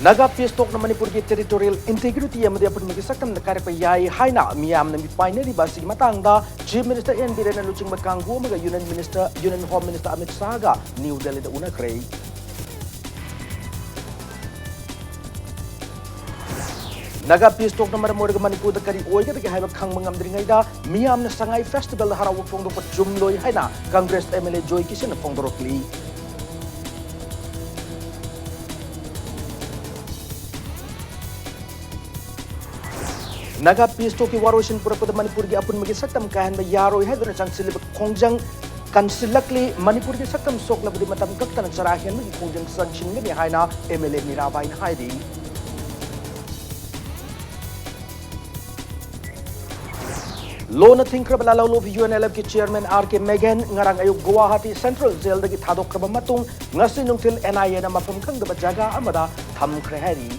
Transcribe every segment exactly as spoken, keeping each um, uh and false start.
Naga piece ꯇꯣꯛꯅ ꯃꯅꯤꯄꯨꯔꯒꯤ territorial integrity ꯑꯃꯗꯤ ꯑꯄꯨꯟꯕꯒꯤ ꯁꯛꯇꯝꯗ ꯀꯥꯏꯔꯛꯄ ꯌꯥꯏ ꯍꯥꯏꯅ ꯃꯤꯌꯥꯝꯅ ꯃꯤꯄꯥꯏꯅꯔꯤꯕ ꯑꯁꯤꯒꯤ ꯃꯇꯥꯡꯗ Chief Minister ꯑꯦꯟ ꯕꯤꯔꯦꯟꯅ ꯂꯨꯆꯤꯡꯕ ꯀꯥꯡꯕꯨ ꯑꯃꯒ Union Minister, Union Home Minister Amit ꯁꯥꯍꯒ ꯅ꯭ꯌꯨ ꯗꯦꯜꯂꯤꯗ ꯎꯅꯈ꯭ꯔꯦ꯫ ꯅꯥꯒꯥ ꯄꯤꯁ ꯇꯣꯛꯅ ꯃꯔꯝ ꯑꯣꯏꯔꯒ ꯃꯅꯤꯄꯨꯔꯗ ꯀꯔꯤ ꯑꯣꯏꯒꯗꯒꯦ ꯍꯥꯏꯕ ꯈꯪꯕ ꯉꯝꯗ꯭ꯔꯤꯉꯩꯗ ꯃꯤꯌꯥꯝꯅ ꯁꯉꯥꯏ ꯐꯦꯁꯇꯤꯚꯦꯜꯗ ꯍꯔꯥꯎꯕ ꯐꯣꯡꯗꯣꯛꯄ ꯆꯨꯝꯂꯣꯏ ꯍꯥꯏꯅ Congress M L A Joy ꯀꯤꯁꯟꯅ ꯐꯣꯡꯗꯣꯔꯛꯂꯤ꯫ ꯅꯥꯒꯥ ꯄꯤꯁ ꯇꯣꯛꯀꯤ ꯋꯥꯔꯣꯏꯁꯤꯟ ꯄꯨꯔꯛꯄꯗ ꯃꯅꯤꯄꯨꯔꯒꯤ ꯑꯄꯨꯟꯕꯒꯤ ꯁꯛꯇꯝ ꯀꯥꯏꯍꯟꯕ ꯌꯥꯔꯣꯏ ꯍꯥꯏꯗꯨꯅ ꯆꯪꯁꯤꯜꯂꯤꯕ ꯈꯣꯡꯖꯪ ꯀꯟꯁꯤꯜꯂꯛꯂꯤ꯫ ꯃꯅꯤꯄꯨꯔꯒꯤ ꯁꯛꯇꯝ ꯁꯣꯛꯂꯕꯗꯤ ꯃꯇꯝ ꯀꯛꯇꯅ ꯆꯔꯥ ꯍꯦꯟꯕꯒꯤ ꯈꯣꯡꯖꯪ ꯆꯪꯁꯤꯟꯒꯅꯤ ꯍꯥꯏꯅ ꯑꯦꯝ ꯑꯦꯜ ꯑꯦ ꯃꯤꯔꯥꯕꯥꯏꯅ ꯍꯥꯏꯔꯤ꯫ ꯂꯣꯟꯅ ꯊꯤꯡꯈ꯭ꯔꯕ ꯂꯥꯂꯧꯂꯨꯞ ꯌꯨ ꯑꯦꯟ ꯑꯦꯜ ꯑꯦꯐꯀꯤ ꯆꯤꯌꯔꯃꯦꯟ ꯑꯥꯔ ꯀꯦ ꯃꯦꯒꯦꯟ ꯉꯔꯥꯡ ꯑꯌꯨꯛ ꯒꯨꯋꯥꯍꯥꯇꯤ ꯁꯦꯟꯇ꯭ꯔꯦꯜ ꯖꯦꯜꯗꯒꯤ ꯊꯥꯗꯣꯛꯈ꯭ꯔꯕ ꯃꯇꯨꯡ ꯉꯁꯤ ꯅꯨꯡꯊꯤꯜ ꯑꯦꯟ ꯑꯥꯏ ꯑꯦꯅ ꯃꯐꯝ ꯈꯪꯗꯕ ꯖꯒꯥ ꯑꯃꯗ ꯊꯝꯈ꯭ꯔꯦ ꯍꯥꯏꯔꯤ꯫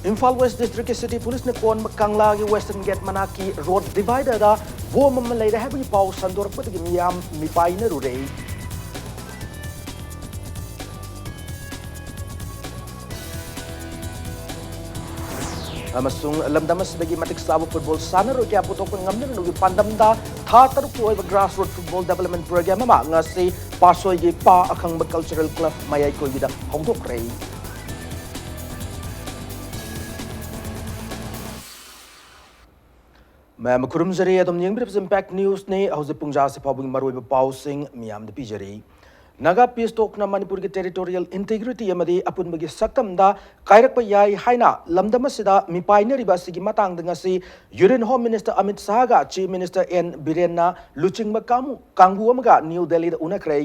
ꯏꯝꯐꯥꯜ ꯋꯦꯁ ꯗꯤꯁꯇ꯭ꯔꯤꯛꯀꯤ ꯁꯤꯇꯤ ꯄꯨꯂꯤꯁꯅ ꯀꯣꯟꯕ ꯀꯪꯂꯥꯒꯤ ꯋꯦꯁꯇꯔꯟ ꯒꯦꯠ ꯃꯅꯥꯛꯀꯤ ꯔꯣꯗ ꯗꯤꯚꯥꯏꯗꯔꯗ ꯕꯣꯝ ꯑꯃ ꯂꯩꯔꯦ ꯍꯥꯏꯕꯒꯤ ꯄꯥꯎ ꯁꯟꯗꯣꯔꯛꯄꯗꯒꯤ ꯃꯤꯌꯥꯝ ꯃꯤꯄꯥꯏꯅꯔꯨꯔꯦ꯫ ꯑꯃꯁꯨꯡ ꯂꯝꯗꯝ ꯑꯁꯤꯗꯒꯤ ꯃꯇꯤꯛ ꯆꯥꯕ ꯐꯨꯠꯕꯣꯜ ꯁꯥꯟꯅꯔꯣꯏ ꯀꯌꯥ ꯄꯨꯊꯣꯛꯄ ꯉꯝꯅꯕꯒꯤ ꯄꯥꯟꯗꯝꯗ ꯊꯥ ꯇꯔꯨꯛꯀꯤ ꯑꯣꯏꯕ grassroots football development program ꯑꯃ ꯉꯁꯤ ꯄꯥꯠꯁꯣꯏꯒꯤ ꯄꯥ ꯑꯈꯪꯕ ꯀꯜꯆꯔꯦꯜ ꯀ꯭ꯂꯕ ꯃꯌꯥꯏ ꯀꯣꯏꯕꯤꯗ ꯍꯧꯗꯣꯛꯈ꯭ꯔꯦ꯫ ꯃꯌꯥꯝ ꯈꯨꯔꯨꯝꯖꯔꯤ, ꯑꯗꯨꯝ ꯌꯦꯡꯕꯤꯔꯤꯕꯁꯤ ꯏꯝꯄꯦꯛ ꯅ꯭ꯌꯨꯁꯅꯤ꯫ ꯍꯧꯖꯤꯛ ꯄꯨꯡꯖꯥꯁꯤ ꯐꯥꯎꯕꯒꯤ ꯃꯔꯨꯑꯣꯏꯕ ꯄꯥꯎꯁꯤꯡ ꯃꯤꯌꯥꯝꯗ ꯄꯤꯖꯔꯤ꯫ ꯅꯥꯒꯥ ꯄꯤꯁ ꯇꯣꯛꯅ ꯃꯅꯤꯄꯨꯔꯒꯤ territorial integrity ꯑꯃꯗꯤ ꯑꯄꯨꯟꯕꯒꯤ ꯁꯛꯇꯝꯗ ꯀꯥꯏꯔꯛꯄ ꯌꯥꯏ ꯍꯥꯏꯅ ꯂꯝꯗꯝ ꯑꯁꯤꯗ ꯃꯤꯄꯥꯏꯅꯔꯤꯕ ꯑꯁꯤꯒꯤ ꯃꯇꯥꯡꯗ ꯉꯁꯤ Union Home Minister ꯑꯃꯤꯠ ꯁꯥꯍꯒ Chief Minister ꯑꯦꯟ ꯕꯤꯔꯦꯟꯅ ꯂꯨꯆꯤꯡꯕ ꯀꯥꯡꯕꯨ, ꯀꯥꯡꯕꯨ ꯑꯃꯒ ꯅ꯭ꯌꯨ ꯗꯦꯜꯂꯤꯗ ꯎꯅꯈ꯭ꯔꯦ꯫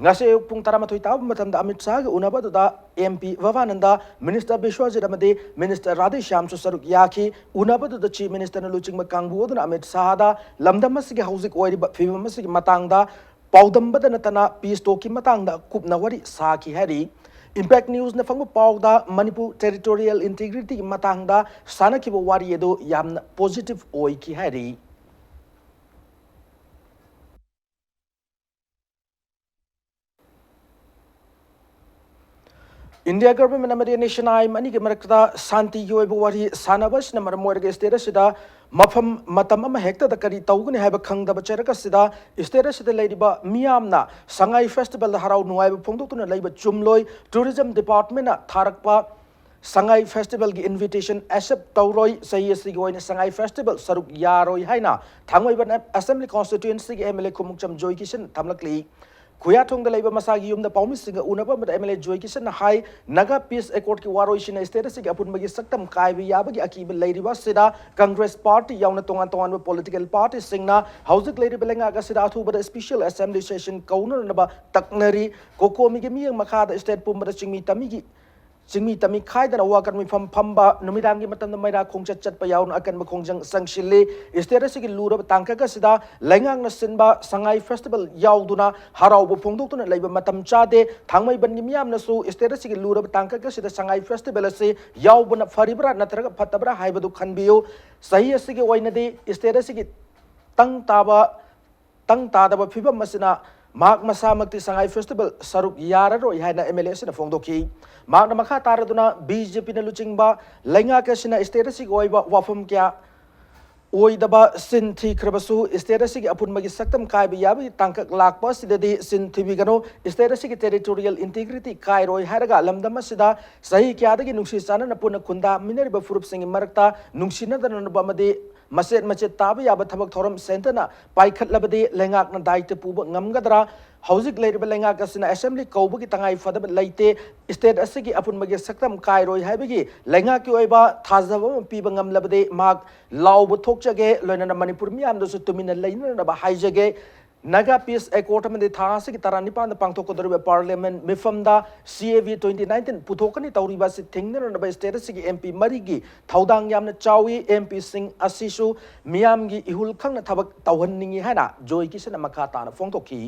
ꯉꯁꯤ ꯑꯌꯨꯛ ꯄꯨꯡ ꯇꯔꯥꯃꯥꯊꯣꯏ ꯇꯥꯕ ꯃꯇꯝꯗ ꯑꯃꯤꯠ ꯁꯥꯍꯒꯤ ꯎꯅꯕ ꯑꯗꯨꯗ ꯑꯦꯝ ꯄꯤ ꯚꯕꯥꯅꯟꯗ, ꯃꯤꯅꯤꯁꯇꯔ ꯕꯤꯁ꯭ꯋꯖꯤꯠ ꯑꯃꯗꯤ ꯃꯤꯅꯤꯁꯇꯔ ꯔꯥꯙꯦꯁ꯭ꯌꯥꯝꯁꯨ ꯁꯔꯨꯛ ꯌꯥꯈꯤ꯫ ꯎꯅꯕ ꯑꯗꯨꯗ Chief Ministerꯅ ꯂꯨꯆꯤꯡꯕ ꯀꯥꯡꯕꯨ ꯑꯗꯨꯅ ꯑꯃꯤꯠ ꯁꯥꯍꯗ ꯂꯝꯗꯝ ꯑꯁꯤꯒꯤ ꯍꯧꯖꯤꯛ ꯑꯣꯏꯔꯤꯕ ꯐꯤꯕꯝ ꯑꯁꯤꯒꯤ ꯃꯇꯥꯡꯗ ꯄꯥꯎꯗꯝꯕꯗ ꯅꯠꯇꯅ ꯄꯤꯁ ꯇꯣꯛꯀꯤ ꯃꯇꯥꯡꯗ ꯀꯨꯞꯅ ꯋꯥꯔꯤ ꯁꯥꯈꯤ ꯍꯥꯏꯔꯤ꯫ ꯏꯝꯄꯦꯛ ꯅ꯭ꯌꯨꯁꯅ ꯐꯪꯕ ꯄꯥꯎꯗ ꯃꯅꯤꯄꯨꯔ territorial integrityꯒꯤ ꯃꯇꯥꯡꯗ ꯁꯥꯟꯅꯈꯤꯕ ꯋꯥꯔꯤ ꯑꯗꯨ ꯌꯥꯝꯅ positive ꯑꯣꯏꯈꯤ ꯍꯥꯏꯔꯤ꯫ ꯏꯟꯗꯤꯌꯥ ꯒꯚꯔꯟꯃꯦꯟ ꯑꯃꯗꯤ ꯅꯦꯁꯟ ꯑꯥꯏꯟ ꯑꯅꯤꯒꯤ ꯃꯔꯛꯇ ꯁꯥꯟꯇꯤꯒꯤ ꯑꯣꯏꯕ ꯋꯥꯔꯤ ꯁꯥꯟꯅꯕ ꯑꯁꯤꯅ ꯃꯔꯝ ꯑꯣꯏꯔꯒ ꯁ꯭ꯇꯦꯠ ꯑꯁꯤꯗ ꯃꯐꯝ ꯃꯇꯝ ꯑꯃ ꯍꯦꯛꯇꯗ ꯀꯔꯤ ꯇꯧꯒꯅꯤ ꯍꯥꯏꯕ ꯈꯪꯗꯕ ꯆꯩꯔꯛ ꯑꯁꯤꯗ ꯁ꯭ꯇꯦꯠ ꯑꯁꯤꯗ ꯂꯩꯔꯤꯕ ꯃꯤꯌꯥꯝꯅ ꯁꯉꯥꯏ ꯐꯦꯁꯇꯤꯚꯦꯜꯗ ꯍꯔꯥꯎ ꯅꯨꯡꯉꯥꯏꯕ ꯐꯣꯡꯗꯣꯛꯇꯨꯅ ꯂꯩꯕ ꯆꯨꯝꯂꯣꯏ꯫ ꯇꯨꯔꯤꯖꯝ ꯗꯤꯄꯥꯔꯠꯃꯦꯟꯅ ꯊꯥꯔꯛꯄ ꯁꯉꯥꯏ ꯐꯦꯁꯇꯤꯚꯦꯜꯒꯤ ꯏꯟꯚꯤꯇꯦꯁꯟ ꯑꯦꯛꯁꯦꯞ ꯇꯧꯔꯣꯏ꯫ ꯆꯍꯤ ꯑꯁꯤꯒꯤ ꯑꯣꯏꯅ ꯁꯉꯥꯏ ꯐꯦꯁꯇꯤꯚꯦꯜ ꯁꯔꯨꯛ ꯌꯥꯔꯣꯏ ꯍꯥꯏꯅ ꯊꯥꯡꯃꯩꯕꯟ ꯑꯦꯁꯦꯝꯕ꯭ꯂꯤ ꯀꯣꯟꯁꯇꯤꯇ꯭ꯋꯦꯟꯁꯤꯒꯤ M L A Khumukcham Joykishan ꯊꯝꯂꯛꯂꯤ꯫ ꯈꯨꯌꯥꯊꯣꯡꯗ ꯂꯩꯕ ꯃꯁꯥꯒꯤ ꯌꯨꯝꯗ ꯄꯥꯎꯃꯤꯁꯤꯡꯒ ꯎꯅꯕ ꯑꯃꯗ ꯑꯦꯝ ꯑꯦꯜ ꯑꯦ ꯖꯣꯏꯀꯤꯁꯟꯅ ꯍꯥꯏ, ꯅꯥꯒꯥ ꯄꯤꯁ ꯑꯦꯀꯣꯔꯗꯀꯤ ꯋꯥꯔꯣꯏꯁꯤꯅ ꯁ꯭ꯇꯦꯠ ꯑꯁꯤꯒꯤ ꯑꯄꯨꯟꯕꯒꯤ ꯁꯛꯇꯝ ꯀꯥꯏꯕ ꯌꯥꯕꯒꯤ ꯑꯀꯤꯕ ꯂꯩꯔꯤꯕ ꯑꯁꯤꯗ ꯀꯪꯒ꯭ꯔꯦꯁ ꯄꯥꯔꯇꯤ ꯌꯥꯎꯅ ꯇꯣꯉꯥꯟ ꯇꯣꯉꯥꯟꯕ ꯄꯣꯂꯤꯇꯤꯀꯦꯜ ꯄꯥꯔꯇꯤꯁꯤꯡꯅ ꯍꯧꯖꯤꯛ ꯂꯩꯔꯤꯕ ꯂꯩꯉꯥꯛ ꯑꯁꯤꯗ ꯑꯊꯨꯕꯗ ꯁ꯭ꯄꯦꯁꯤꯌꯦꯜ ꯑꯦꯁꯦꯝꯕ꯭ꯂꯤ ꯁꯦꯁꯟ ꯀꯧꯅꯅꯕ ꯇꯛꯅꯔꯤ꯫ ꯀꯣꯀꯣꯃꯤꯒꯤ ꯃꯤꯠꯌꯦꯡ ꯃꯈꯥꯗ ꯁ꯭ꯇꯦꯠ ꯄꯨꯝꯕꯗ ꯆꯤꯡꯃꯤ ꯇꯝꯃꯤꯒꯤ ꯆꯤꯡꯃꯤ ꯇꯝꯃꯤ ꯈꯥꯏꯗꯅ ꯋꯥꯀꯠ ꯃꯤꯐꯝ ꯐꯝꯕ, ꯅꯨꯃꯤꯗꯥꯡꯒꯤ ꯃꯇꯝꯗ ꯃꯩꯔꯥ ꯈꯣꯡꯆꯠ ꯆꯠꯄ ꯌꯥꯎꯅ ꯑꯀꯟꯕ ꯈꯣꯡꯖꯪ ꯆꯪꯁꯤꯜꯂꯤ꯫ ꯁ꯭ꯇꯦꯠ ꯑꯁꯤꯒꯤ ꯂꯨꯔꯕ ꯇꯥꯡꯀꯛ ꯑꯁꯤꯗ ꯂꯩꯉꯥꯛꯅ ꯁꯤꯟꯕ ꯁꯉꯥꯏ ꯐꯦꯁꯇꯤꯚꯦꯜ ꯌꯥꯎꯗꯨꯅ ꯍꯔꯥꯎꯕ ꯐꯣꯡꯗꯣꯛꯇꯨꯅ ꯂꯩꯕ ꯃꯇꯝ ꯆꯥꯗꯦ꯫ ꯊꯥꯡꯃꯩꯕꯟꯒꯤ ꯃꯤꯌꯥꯝꯅꯁꯨ ꯁ꯭ꯇꯦꯠ ꯑꯁꯤꯒꯤ ꯂꯨꯔꯕ ꯇꯥꯡꯀꯛ ꯑꯁꯤꯗ ꯁꯉꯥꯏ ꯐꯦꯁꯇꯤꯚꯦꯜ ꯑꯁꯤ ꯌꯥꯎꯕꯅ ꯐꯔꯤꯕ꯭ꯔꯥ ꯅꯠꯇ꯭ꯔꯒ ꯐꯠꯇꯕ꯭ꯔꯥ ꯍꯥꯏꯕꯗꯨ ꯈꯟꯕꯤꯌꯨ꯫ ꯆꯍꯤ ꯑꯁꯤꯒꯤ ꯑꯣꯏꯅꯗꯤ ꯁ꯭ꯇꯦꯠ ꯑꯁꯤꯒꯤ ꯇꯪ ꯇꯥꯕ ꯇꯪ ꯇꯥꯗꯕ ꯐꯤꯕꯝ ꯑꯁꯤꯅ ꯃꯍꯥꯛ ꯃꯁꯥꯃꯛꯇꯤ ꯁꯉꯥꯏ ꯐꯦꯁꯇꯤꯚꯦꯜ ꯁꯔꯨꯛ ꯌꯥꯔꯔꯣꯏ ꯍꯥꯏꯅ ꯑꯦꯝ ꯑꯦꯜ ꯑꯦ ꯑꯁꯤꯅ ꯐꯣꯡꯗꯣꯛꯈꯤ꯫ ꯃꯍꯥꯛꯅ ꯃꯈꯥ ꯇꯥꯔꯗꯨꯅ ꯕꯤ ꯖꯦ ꯄꯤꯅ ꯂꯨꯆꯤꯡꯕ ꯂꯩꯉꯥꯛ ꯑꯁꯤꯅ ꯁ꯭ꯇꯦꯠ ꯑꯁꯤꯒꯤ ꯑꯣꯏꯕ ꯋꯥꯐꯝ ꯀꯌꯥ ꯑꯣꯏꯗꯕ ꯁꯤꯟ ꯊꯤꯈ꯭ꯔꯕꯁꯨ ꯁ꯭ꯇꯦꯠ ꯑꯁꯤꯒꯤ ꯑꯄꯨꯟꯕꯒꯤ ꯁꯛꯇꯝ ꯀꯥꯏꯕ ꯌꯥꯕꯒꯤ ꯇꯥꯡꯀꯛ ꯂꯥꯛꯄ ꯑꯁꯤꯗꯗꯤ ꯁꯤꯟ ꯊꯤꯕꯤꯒꯅꯨ, ꯁ꯭ꯇꯦꯠ ꯑꯁꯤꯒꯤ ꯇꯦꯔꯤꯇꯣꯔꯤꯌꯦꯜ ꯏꯟꯇꯤꯒ꯭ꯔꯤꯇꯤ ꯀꯥꯏꯔꯣꯏ ꯍꯥꯏꯔꯒ ꯂꯝꯗꯝ ꯑꯁꯤꯗ ꯆꯍꯤ ꯀꯌꯥꯗꯒꯤ ꯅꯨꯡꯁꯤ ꯆꯥꯟꯅꯅ ꯄꯨꯟꯅ ꯈꯨꯟꯗꯥꯃꯤꯟꯅꯔꯤꯕ ꯐꯨꯔꯨꯞꯁꯤꯡꯒꯤ ꯃꯔꯛꯇ ꯅꯨꯡꯁꯤꯅꯗꯅꯕ ꯑꯃꯗꯤ ꯃꯆꯦꯠ ꯃꯆꯦꯠ ꯇꯥꯕ ꯌꯥꯕ ꯊꯕꯛ ꯊꯧꯔꯝ ꯁꯦꯟꯇꯔꯅ ꯄꯥꯏꯈꯠꯂꯕꯗꯤ ꯂꯩꯉꯥꯛꯅ ꯗꯥꯏꯇ ꯄꯨꯕ ꯉꯝꯒꯗ꯭ꯔꯥ? ꯍꯧꯖꯤꯛ ꯂꯩꯔꯤꯕ ꯂꯩꯉꯥꯛ ꯑꯁꯤꯅ ꯑꯦꯁꯦꯝꯕ꯭ꯂꯤ ꯀꯧꯕꯒꯤ ꯇꯉꯥꯏ ꯐꯗꯕ ꯂꯩꯇꯦ꯫ ꯁ꯭ꯇꯦꯠ ꯑꯁꯤꯒꯤ ꯑꯄꯨꯟꯕꯒꯤ ꯁꯛꯇꯝ ꯀꯥꯏꯔꯣꯏ ꯍꯥꯏꯕꯒꯤ ꯂꯩꯉꯥꯛꯀꯤ ꯑꯣꯏꯕ ꯊꯥꯖꯕ ꯑꯃ ꯄꯤꯕ ꯉꯝꯂꯕꯗꯤ ꯃꯍꯥꯛ ꯂꯥꯎꯕ ꯊꯣꯛꯆꯒꯦ, ꯂꯣꯏꯅꯅ ꯃꯅꯤꯄꯨꯔ ꯃꯤꯌꯥꯝꯗꯁꯨ ꯇꯨꯃꯤꯟꯅ ꯂꯩꯅꯅꯕ ꯍꯥꯏꯖꯒꯦ꯫ ꯅꯥꯒꯥ ꯄꯤꯁ ꯑꯦꯀꯣꯔꯗ ꯑꯃꯗꯤ ꯊꯥ ꯑꯁꯤꯒꯤ ꯇꯔꯥꯅꯤꯄꯥꯟꯗ ꯄꯥꯡꯊꯣꯛꯀꯗꯧꯔꯤꯕ ꯄꯥꯔꯂꯤꯌꯥꯃꯦꯟꯠ ꯃꯤꯐꯝꯗ ꯁꯤ ꯑꯦ ꯕꯤ ꯇ꯭ꯋꯦꯟꯇꯤ ꯅꯥꯏꯟꯇꯤꯟ ꯄꯨꯊꯣꯛꯀꯅꯤ ꯇꯧꯔꯤꯕ ꯑꯁꯤ ꯊꯤꯡꯅꯅꯕ ꯁ꯭ꯇꯦꯠ ꯑꯁꯤꯒꯤ ꯑꯦꯝ ꯄꯤ ꯃꯔꯤꯒꯤ ꯊꯧꯗꯥꯡ ꯌꯥꯝꯅ ꯆꯥꯎꯏ꯫ ꯑꯦꯝ ꯄꯤꯁꯤꯡ ꯑꯁꯤꯁꯨ ꯃꯤꯌꯥꯝꯒꯤ ꯏꯍꯨꯜ ꯈꯪꯅ ꯊꯕꯛ ꯇꯧꯍꯟꯅꯤꯡꯏ ꯍꯥꯏꯅ ꯖꯣꯏ ꯀꯤꯁꯟꯅ ꯃꯈꯥ ꯇꯥꯅ ꯐꯣꯡꯗꯣꯛꯈꯤ꯫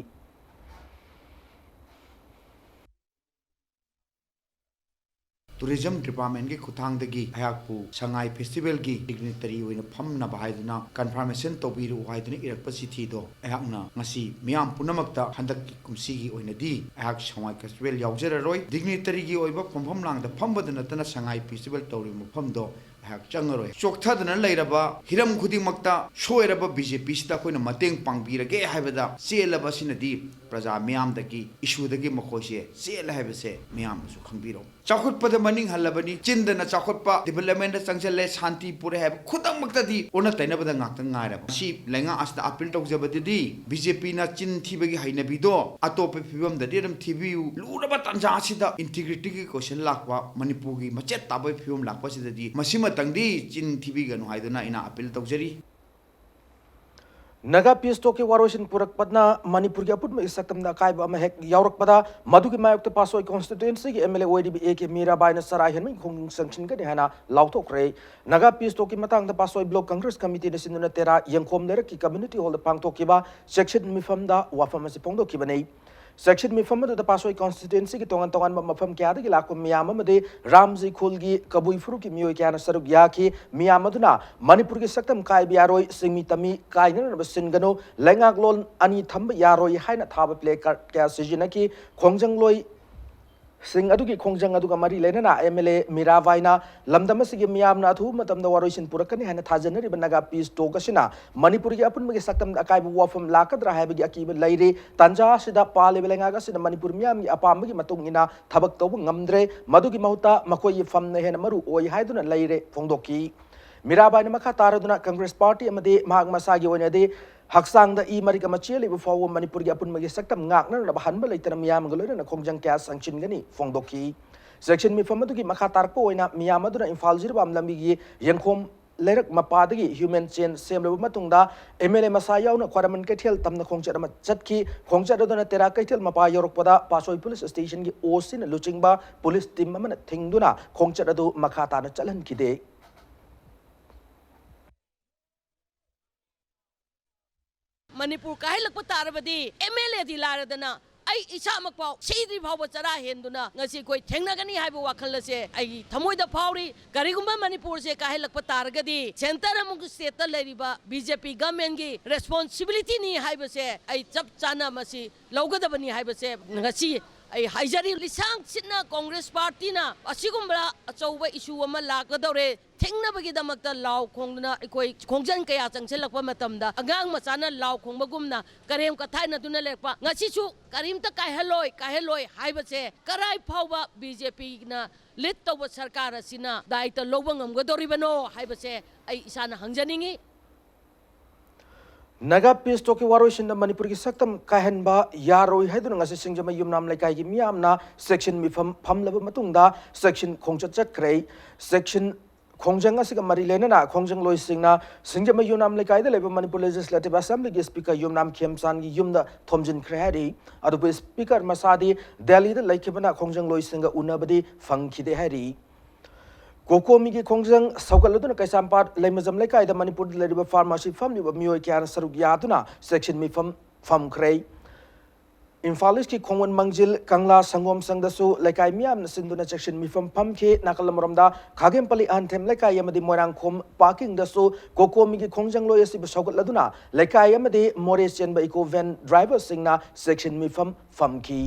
Tourism Departmentꯀꯤ ꯈꯨꯠꯊꯥꯡꯗꯒꯤ ꯑꯩꯍꯥꯛꯄꯨ ꯁꯉꯥꯏ Festivalꯒꯤ dignitary ꯑꯣꯏꯅ ꯐꯝꯅꯕ ꯍꯥꯏꯗꯨꯅ confirmation ꯇꯧꯕꯤꯔꯛꯎ ꯍꯥꯏꯗꯨꯅ ꯏꯔꯛꯄ ꯆꯤꯊꯤꯗꯣ ꯑꯩꯍꯥꯛꯅ ꯉꯁꯤ ꯃꯤꯌꯥꯝ ꯄꯨꯝꯅꯃꯛꯇ ꯍꯟꯗꯛꯀꯤ ꯀꯨꯝꯁꯤꯒꯤ ꯑꯣꯏꯅꯗꯤ ꯑꯩꯍꯥꯛ ꯁꯉꯥꯏ Festival ꯌꯥꯎꯖꯔꯔꯣꯏ꯫ Dignityꯒꯤ ꯑꯣꯏꯕ ꯐꯝꯐꯝ ꯂꯥꯡꯗ ꯐꯝꯕꯗ ꯅꯠꯇꯅ ꯁꯉꯥꯏ Festival ꯇꯧꯔꯤꯕ ꯃꯐꯝꯗꯣ ꯑꯩꯍꯥꯛ ꯆꯪꯉꯔꯣꯏ꯫ ꯆꯣꯛꯊꯗꯅ ꯂꯩꯔꯕ ꯍꯤꯔꯝ ꯈꯨꯗꯤꯡꯃꯛꯇ ꯁꯣꯏꯔꯕ BJPꯁꯤꯗ ꯑꯩꯈꯣꯏꯅ ꯃꯇꯦꯡ ꯄꯥꯡꯕꯤꯔꯒꯦ ꯍꯥꯏꯕꯗ ꯆꯦꯜꯂꯕ ꯑꯁꯤꯅꯗꯤ ꯄ꯭ꯔꯖꯥ ꯃꯤꯌꯥꯝꯗꯒꯤ, issueꯗꯒꯤ ꯃꯈꯣꯏꯁꯦ ꯆꯦꯜꯂꯦ ꯍꯥꯏꯕꯁꯦ ꯃꯤꯌꯥꯝꯅꯁꯨ ꯈꯪꯕꯤꯔꯣ꯫ ꯆꯥꯎꯈꯠꯄꯗ ꯃꯅꯤꯡ ꯍꯜꯂꯕꯅꯤ, ꯆꯤꯟꯗꯅ ꯆꯥꯎꯈꯠꯄ, developmentꯇ ꯆꯪꯁꯤꯜꯂꯦ, ꯁꯥꯟꯇꯤ ꯄꯨꯔꯛꯑꯦ ꯍꯥꯏꯕ ꯈꯨꯗꯛꯃꯛꯇꯗꯤ ꯑꯣꯟꯅ ꯇꯩꯅꯕꯗ ꯉꯥꯛꯇ ꯉꯥꯏꯔꯕ꯫ ꯃꯁꯤ ꯂꯩꯉꯥꯛ ꯑꯁꯤꯗ appeal ꯇꯧꯖꯕꯗꯨꯗꯤ BJPꯅ ꯆꯤꯟ ꯊꯤꯕꯒꯤ ꯍꯩꯅꯕꯤꯗꯣ ꯑꯇꯣꯞꯄ ꯐꯤꯕꯝꯗꯗꯤ ꯑꯗꯨꯝ ꯊꯤꯕꯤꯌꯨ꯫ ꯂꯨꯔꯕ ꯇꯥꯟꯖꯥ ꯑꯁꯤꯗ integrityꯒꯤ question ꯂꯥꯛꯄ, ꯃꯅꯤꯄꯨꯔꯒꯤ ꯃꯆꯦꯠ ꯇꯥꯕꯒꯤ ꯐꯤꯕꯝ ꯂꯥꯛꯄꯁꯤꯗꯗꯤ ꯃꯁꯤꯃꯇꯪꯗꯤ ꯆꯤꯟ ꯊꯤꯕꯤꯒꯅꯨ ꯍꯥꯏꯗꯨꯅ ꯑꯩꯅ appeal ꯇꯧꯖꯔꯤ꯫ ꯅꯥꯒꯥ peace talkꯀꯤ ꯋꯥꯔꯣꯏꯁꯤꯟ ꯄꯨꯔꯛꯄꯅ ꯃꯅꯤꯄꯨꯔꯒꯤ ꯑꯄꯨꯟꯕꯒꯤ ꯁꯛꯇꯝꯗ ꯑꯀꯥꯏꯕ ꯑꯃ ꯍꯦꯛ ꯌꯥꯎꯔꯛꯄꯗ, ꯃꯗꯨꯒꯤ ꯃꯥꯌꯣꯛꯇ ꯄꯥꯠꯁꯣꯏ constituencyꯒꯤ MLA ꯑꯣꯏꯔꯤꯕ A K ꯃꯤꯔꯥꯕꯥꯏꯅ ꯆꯔꯥ ꯍꯦꯟꯕꯒꯤ ꯈꯣꯡꯖꯪ ꯆꯪꯁꯤꯟꯒꯅꯤ ꯍꯥꯏꯅ ꯂꯥꯎꯊꯣꯛꯈ꯭ꯔꯦ꯫ ꯅꯥꯒꯥ peace talkꯀꯤ ꯃꯇꯥꯡꯗ ꯄꯥꯠꯁꯣꯏ block Congress committeeꯅ ꯁꯤꯟꯗꯨꯅ ꯇꯦꯔꯥ ꯌꯦꯡꯈꯣꯝ ꯂꯩꯔꯛꯀꯤ community hallꯗ ꯄꯥꯡꯊꯣꯛꯈꯤꯕ ꯆꯦꯛꯁꯤꯟ ꯃꯤꯐꯝꯗ ꯋꯥꯐꯝ ꯑꯁꯤ ꯐꯣꯡꯗꯣꯛꯈꯤꯕꯅꯤ꯫ ꯆꯦꯛꯁꯤꯟ ꯃꯤꯐꯝ ꯑꯗꯨꯗ ꯄꯥꯠꯁꯣꯏ constituencyꯒꯤ ꯇꯣꯉꯥꯟ ꯇꯣꯉꯥꯟꯕ ꯃꯐꯝ ꯀꯌꯥꯗꯒꯤ ꯂꯥꯛꯄ ꯃꯤꯌꯥꯝ ꯑꯃꯗꯤ ꯔꯥꯝꯖꯤ ꯈꯨꯜꯒꯤ ꯀꯕꯨꯏ ꯐꯨꯔꯨꯞꯀꯤ ꯃꯤꯑꯣꯏ ꯀꯌꯥꯅ ꯁꯔꯨꯛ ꯌꯥꯈꯤ꯫ ꯃꯤꯌꯥꯝ ꯑꯗꯨꯅ ꯃꯅꯤꯄꯨꯔꯒꯤ ꯁꯛꯇꯝ ꯀꯥꯏꯕ ꯌꯥꯔꯣꯏ, ꯆꯤꯡꯃꯤ ꯇꯝꯃꯤ ꯀꯥꯏꯅꯅꯕ ꯁꯤꯟꯒꯅꯨ, ꯂꯩꯉꯥꯛꯂꯣꯟ ꯑꯅꯤ ꯊꯝꯕ ꯌꯥꯔꯣꯏ ꯍꯥꯏꯅ ꯊꯥꯕ placard ꯀꯌꯥ ꯁꯤꯖꯤꯟꯅꯈꯤ꯫ ꯈꯣꯡꯖꯪꯂꯣꯏ ꯁꯤꯡ ꯑꯗꯨꯒꯤ ꯈꯣꯡꯖꯪ ꯑꯗꯨꯒ ꯃꯔꯤ ꯂꯩꯅꯅ MLA ꯃꯤꯔꯥꯕꯥꯏꯅ ꯂꯝꯗꯝ ꯑꯁꯤꯒꯤ ꯃꯤꯌꯥꯝꯅ ꯑꯊꯨꯕ ꯃꯇꯝꯗ ꯋꯥꯔꯣꯏꯁꯤꯟ ꯄꯨꯔꯛꯀꯅꯤ ꯍꯥꯏꯅ ꯊꯥꯖꯅꯔꯤꯕ ꯅꯥꯒꯥ peace talk ꯑꯁꯤꯅ ꯃꯅꯤꯄꯨꯔꯒꯤ ꯑꯄꯨꯟꯕꯒꯤ ꯁꯛꯇꯝꯗ ꯑꯀꯥꯏꯕ ꯋꯥꯐꯝ ꯂꯥꯛꯀꯗ꯭ꯔꯥ ꯍꯥꯏꯕꯒꯤ ꯑꯀꯤꯕ ꯂꯩꯔꯤ꯫ ꯇꯥꯟꯖꯥ ꯑꯁꯤꯗ ꯄꯥꯜꯂꯤꯕ ꯂꯩꯉꯥꯛ ꯑꯁꯤꯅ ꯃꯅꯤꯄꯨꯔ ꯃꯤꯌꯥꯝꯒꯤ ꯑꯄꯥꯝꯕꯒꯤ ꯃꯇꯨꯡ ꯏꯟꯅ ꯊꯕꯛ ꯇꯧꯕ ꯉꯝꯗ꯭ꯔꯦ꯫ ꯃꯗꯨꯒꯤ ꯃꯍꯨꯠꯇ ꯃꯈꯣꯏꯒꯤ ꯐꯝꯅ ꯍꯦꯟꯅ ꯃꯔꯨ ꯑꯣꯏ ꯍꯥꯏꯗꯨꯅ ꯂꯩꯔꯦ ꯐꯣꯡꯗꯣꯛꯈꯤ꯫ ꯃꯤꯔꯥꯕꯥꯏꯅ ꯃꯈꯥ ꯇꯥꯔꯗꯨꯅ Congress party ꯑꯃꯗꯤ ꯃꯍꯥꯛ ꯃꯁꯥꯒꯤ ꯑꯣꯏꯅꯗꯤ ꯍꯛꯆꯥꯡꯗ ꯏ ꯃꯔꯤꯛ ꯑꯃ ꯆꯦꯜꯂꯤꯕ ꯐꯥꯎꯕ ꯃꯅꯤꯄꯨꯔꯒꯤ ꯑꯄꯨꯟꯕꯒꯤ ꯁꯛꯇꯝ ꯉꯥꯛꯅꯅꯕ ꯍꯟꯕ ꯂꯩꯇꯅ ꯃꯤꯌꯥꯝꯒ ꯂꯣꯏꯅꯅ ꯈꯣꯡꯖꯪ ꯀꯌꯥ ꯆꯪꯁꯤꯟꯒꯅꯤ ꯐꯣꯡꯗꯣꯛꯈꯤ꯫ ꯆꯦꯛꯁꯤꯟ ꯃꯤꯐꯝ ꯑꯗꯨꯒꯤ ꯃꯈꯥ ꯇꯥꯔꯛꯄ ꯑꯣꯏꯅ ꯃꯤꯌꯥꯝ ꯑꯗꯨꯅ ꯏꯝꯐꯥꯜ ꯖꯤꯔꯤꯕꯥꯝ ꯂꯝꯕꯤꯒꯤ ꯌꯦꯡꯈꯣꯝ ꯂꯩꯔꯛ ꯃꯄꯥꯗꯒꯤ human chain ꯁꯦꯝꯂꯕ ꯃꯇꯨꯡꯗ MLA ꯃꯁꯥ ꯌꯥꯎꯅ ꯈ꯭ꯋꯥꯏꯔꯝꯕꯟ ꯀꯩꯊꯦꯜ ꯇꯝꯅ ꯈꯣꯡꯆꯠ ꯑꯃ ꯆꯠꯈꯤ꯫ ꯈꯣꯡꯆꯠ ꯑꯗꯨꯅ ꯇꯦꯔꯥ ꯀꯩꯊꯦꯜ ꯃꯄꯥ ꯌꯧꯔꯛꯄꯗ ꯄꯥꯠꯁꯣꯏ police stationꯒꯤ OCꯅ ꯂꯨꯆꯤꯡꯕ police team ꯑꯃꯅ ꯊꯤꯡꯗꯨꯅ ꯈꯣꯡꯆꯠ ꯑꯗꯨ ꯃꯈꯥ ꯇꯥꯅ ꯆꯠꯍꯟꯈꯤꯗꯦ꯫ ꯃꯅꯤꯄꯨꯔ ꯀꯥꯏꯍꯜꯂꯛꯄ ꯇꯥꯔꯕꯗꯤ MLAꯗꯤ ꯂꯥꯏꯔꯗꯅ ꯑꯩ ꯏꯁꯥꯃꯛ ꯐꯥꯎ ꯁꯤꯗ꯭ꯔꯤ ꯐꯥꯎꯕ ꯆꯔꯥ ꯍꯦꯟꯗꯨꯅ ꯉꯁꯤ ꯑꯩꯈꯣꯏ ꯊꯦꯡꯅꯒꯅꯤ ꯍꯥꯏꯕ ꯋꯥꯈꯜ ꯑꯁꯦ ꯑꯩꯒꯤ ꯊꯃꯣꯏꯗ ꯐꯥꯎꯔꯤ꯫ ꯀꯔꯤꯒꯨꯝꯕ ꯃꯅꯤꯄꯨꯔꯁꯦ ꯀꯥꯏꯍꯜꯂꯛꯄ ꯇꯥꯔꯒꯗꯤ, ꯁꯦꯟꯇꯔ ꯑꯃꯁꯨꯡ ꯁ꯭ꯇꯦꯠꯇ ꯂꯩꯔꯤꯕ ꯕꯤ ꯖꯦ ꯄꯤ ꯒꯚꯔꯟꯃꯦꯟꯒꯤ ꯔꯦꯁꯄꯣꯟꯁꯤꯕꯤꯂꯤꯇꯤꯅꯤ ꯍꯥꯏꯕꯁꯦ ꯑꯩ ꯆꯞ ꯆꯥꯅ ꯃꯁꯤ ꯂꯧꯒꯗꯕꯅꯤ ꯍꯥꯏꯕꯁꯦ ꯉꯁꯤ ꯑꯩ ꯍꯥꯏꯖꯔꯤ꯫ ꯂꯤꯁꯥꯡ ꯁꯤꯠꯅ ꯀꯣꯡꯒ꯭ꯔꯦꯁ ꯄꯥꯔꯇꯤꯅ ꯑꯁꯤꯒꯨꯝꯕ ꯑꯆꯧꯕ ꯏꯁꯨ ꯑꯃ ꯂꯥꯛꯀꯗꯧꯔꯦ ꯊꯤꯡꯅꯕꯒꯤꯗꯃꯛꯇ ꯂꯥꯎ ꯈꯣꯡꯗꯨꯅ ꯑꯩꯈꯣꯏ ꯈꯣꯡꯖꯪ ꯀꯌꯥ ꯆꯪꯁꯤꯜꯂꯛꯄ ꯃꯇꯝꯗ, ꯑꯉꯥꯡ ꯃꯆꯥꯅ ꯂꯥꯎ ꯈꯣꯡꯕꯒꯨꯝꯅ ꯀꯔꯦꯝ ꯀꯊꯥꯏꯅꯗꯨꯅ ꯂꯩꯔꯛꯄ, ꯉꯁꯤꯁꯨ ꯀꯔꯤꯝꯇ ꯀꯥꯏꯍꯜꯂꯣꯏ, ꯀꯥꯏꯍꯜꯂꯣꯏ ꯍꯥꯏꯕꯁꯦ ꯀꯔꯥꯏ ꯐꯥꯎꯕ ꯕꯤ ꯖꯦ ꯄꯤꯅ ꯂꯤꯗ ꯇꯧꯕ ꯁꯔꯀꯥꯔ ꯑꯁꯤꯅ ꯗꯥꯏꯇ ꯂꯧꯕ ꯉꯝꯒꯗꯧꯔꯤꯕꯅꯣ ꯍꯥꯏꯕꯁꯦ ꯑꯩ ꯏꯁꯥꯅ ꯍꯪꯖꯅꯤꯡꯉꯤ꯫ ꯅꯥꯒꯥ ꯄꯤꯁ ꯇꯣꯛꯀꯤ ꯋꯥꯔꯣꯏꯁꯤꯟꯅ ꯃꯅꯤꯄꯨꯔꯒꯤ ꯁꯛꯇꯝ ꯀꯥꯏꯍꯟꯕ ꯌꯥꯔꯣꯏ ꯍꯥꯏꯗꯨꯅ ꯉꯁꯤ ꯁꯤꯡꯖꯃꯩ ꯌꯨꯝꯅꯥꯝ ꯂꯩꯀꯥꯏꯒꯤ ꯃꯤꯌꯥꯝꯅ ꯁꯦꯛꯁꯟ ꯃꯤꯐꯝ ꯐꯝꯂꯕ ꯃꯇꯨꯡꯗ ꯁꯦꯛꯁꯟ ꯈꯣꯡꯆꯠ ꯆꯠꯈ꯭ꯔꯦ꯫ ꯁꯦꯛꯁꯟ ꯈꯣꯡꯖꯪ ꯑꯁꯤꯒ ꯃꯔꯤ ꯂꯩꯅꯅ ꯈꯣꯡꯖꯪꯂꯣꯏꯁꯤꯡꯅ ꯁꯤꯡꯖꯃꯩ ꯌꯨꯝꯅꯥꯝ ꯂꯩꯀꯥꯏꯗ ꯂꯩꯕ ꯃꯅꯤꯄꯨꯔ ꯂꯦꯖꯤꯁꯂꯦꯇꯤꯚ ꯑꯦꯁꯦꯝꯕ꯭ꯂꯤꯒꯤ ꯁ꯭ꯄꯤꯀꯔ ꯌꯨꯝꯅꯥꯝ ꯈꯦꯝꯆꯥꯟꯒꯤ ꯌꯨꯝꯗ ꯊꯣꯝꯖꯤꯟꯈ꯭ꯔꯦ ꯍꯥꯏꯔꯤ꯫ ꯑꯗꯨꯕꯨ ꯁ꯭ꯄꯤꯀꯔ ꯃꯁꯥꯗꯤ ꯗꯦꯜꯂꯤꯗ ꯂꯩꯈꯤꯕꯅ ꯈꯣꯡꯖꯪꯂꯣꯏꯁꯤꯡꯒ ꯎꯅꯕꯗꯤ ꯐꯪꯈꯤꯗꯦ ꯍꯥꯏꯔꯤ꯫ ꯀꯣꯀꯣꯃꯤꯒꯤ ꯈꯣꯡꯖꯪ ꯁꯧꯒꯠꯂꯗꯨꯅ ꯀꯩꯁꯥꯝꯄꯥꯠ ꯂꯩꯃꯖꯝ ꯂꯩꯀꯥꯏꯗ ꯃꯅꯤꯄꯨꯔꯗ ꯂꯩꯔꯤꯕ ꯐꯥꯔꯃꯥꯁꯤ ꯐꯝꯂꯤꯕ ꯃꯤꯑꯣꯏ ꯀꯌꯥꯅ ꯁꯔꯨꯛ ꯌꯥꯗꯨꯅ ꯁꯦꯛꯁꯟ ꯃꯤꯐꯝ ꯐꯝꯈ꯭ꯔꯦ꯫ ꯏꯝꯐꯥꯜ ꯏꯁꯀꯤ ꯈꯣꯡꯃꯟ ꯃꯥꯡꯖꯤꯜ ꯀꯪꯂꯥ ꯁꯪꯒꯣꯝ ꯁꯪꯗꯁꯨ ꯂꯩꯀꯥꯏ ꯃꯤꯌꯥꯝꯅ ꯁꯤꯟꯗꯨꯅ ꯁꯦꯛꯁꯟ ꯃꯤꯐꯝ ꯐꯝꯈꯤ꯫ ꯅꯥꯀꯜ ꯑꯃꯔꯣꯝꯗ ꯈꯥꯒꯦꯝꯄꯜꯂꯤ ꯑꯍꯟꯊꯦꯝ ꯂꯩꯀꯥꯏ ꯑꯃꯗꯤ ꯃꯣꯏꯔꯥꯡꯈꯣꯝ ꯄꯥꯔꯀꯤꯡꯗꯁꯨ ꯀꯣꯀꯣꯃꯤꯒꯤ ꯈꯣꯡꯖꯪꯂꯣꯏ ꯑꯁꯤꯕꯨ ꯁꯧꯒꯠꯂꯗꯨꯅ ꯂꯩꯀꯥꯏ ꯑꯃꯗꯤ ꯃꯣꯔꯦ ꯆꯦꯟꯕ ꯏꯀꯣ ꯚꯦꯟ ꯗ꯭ꯔꯥꯏꯚꯔꯁꯤꯡꯅ ꯁꯦꯛꯁꯟ ꯃꯤꯐꯝ ꯐꯝꯈꯤ꯫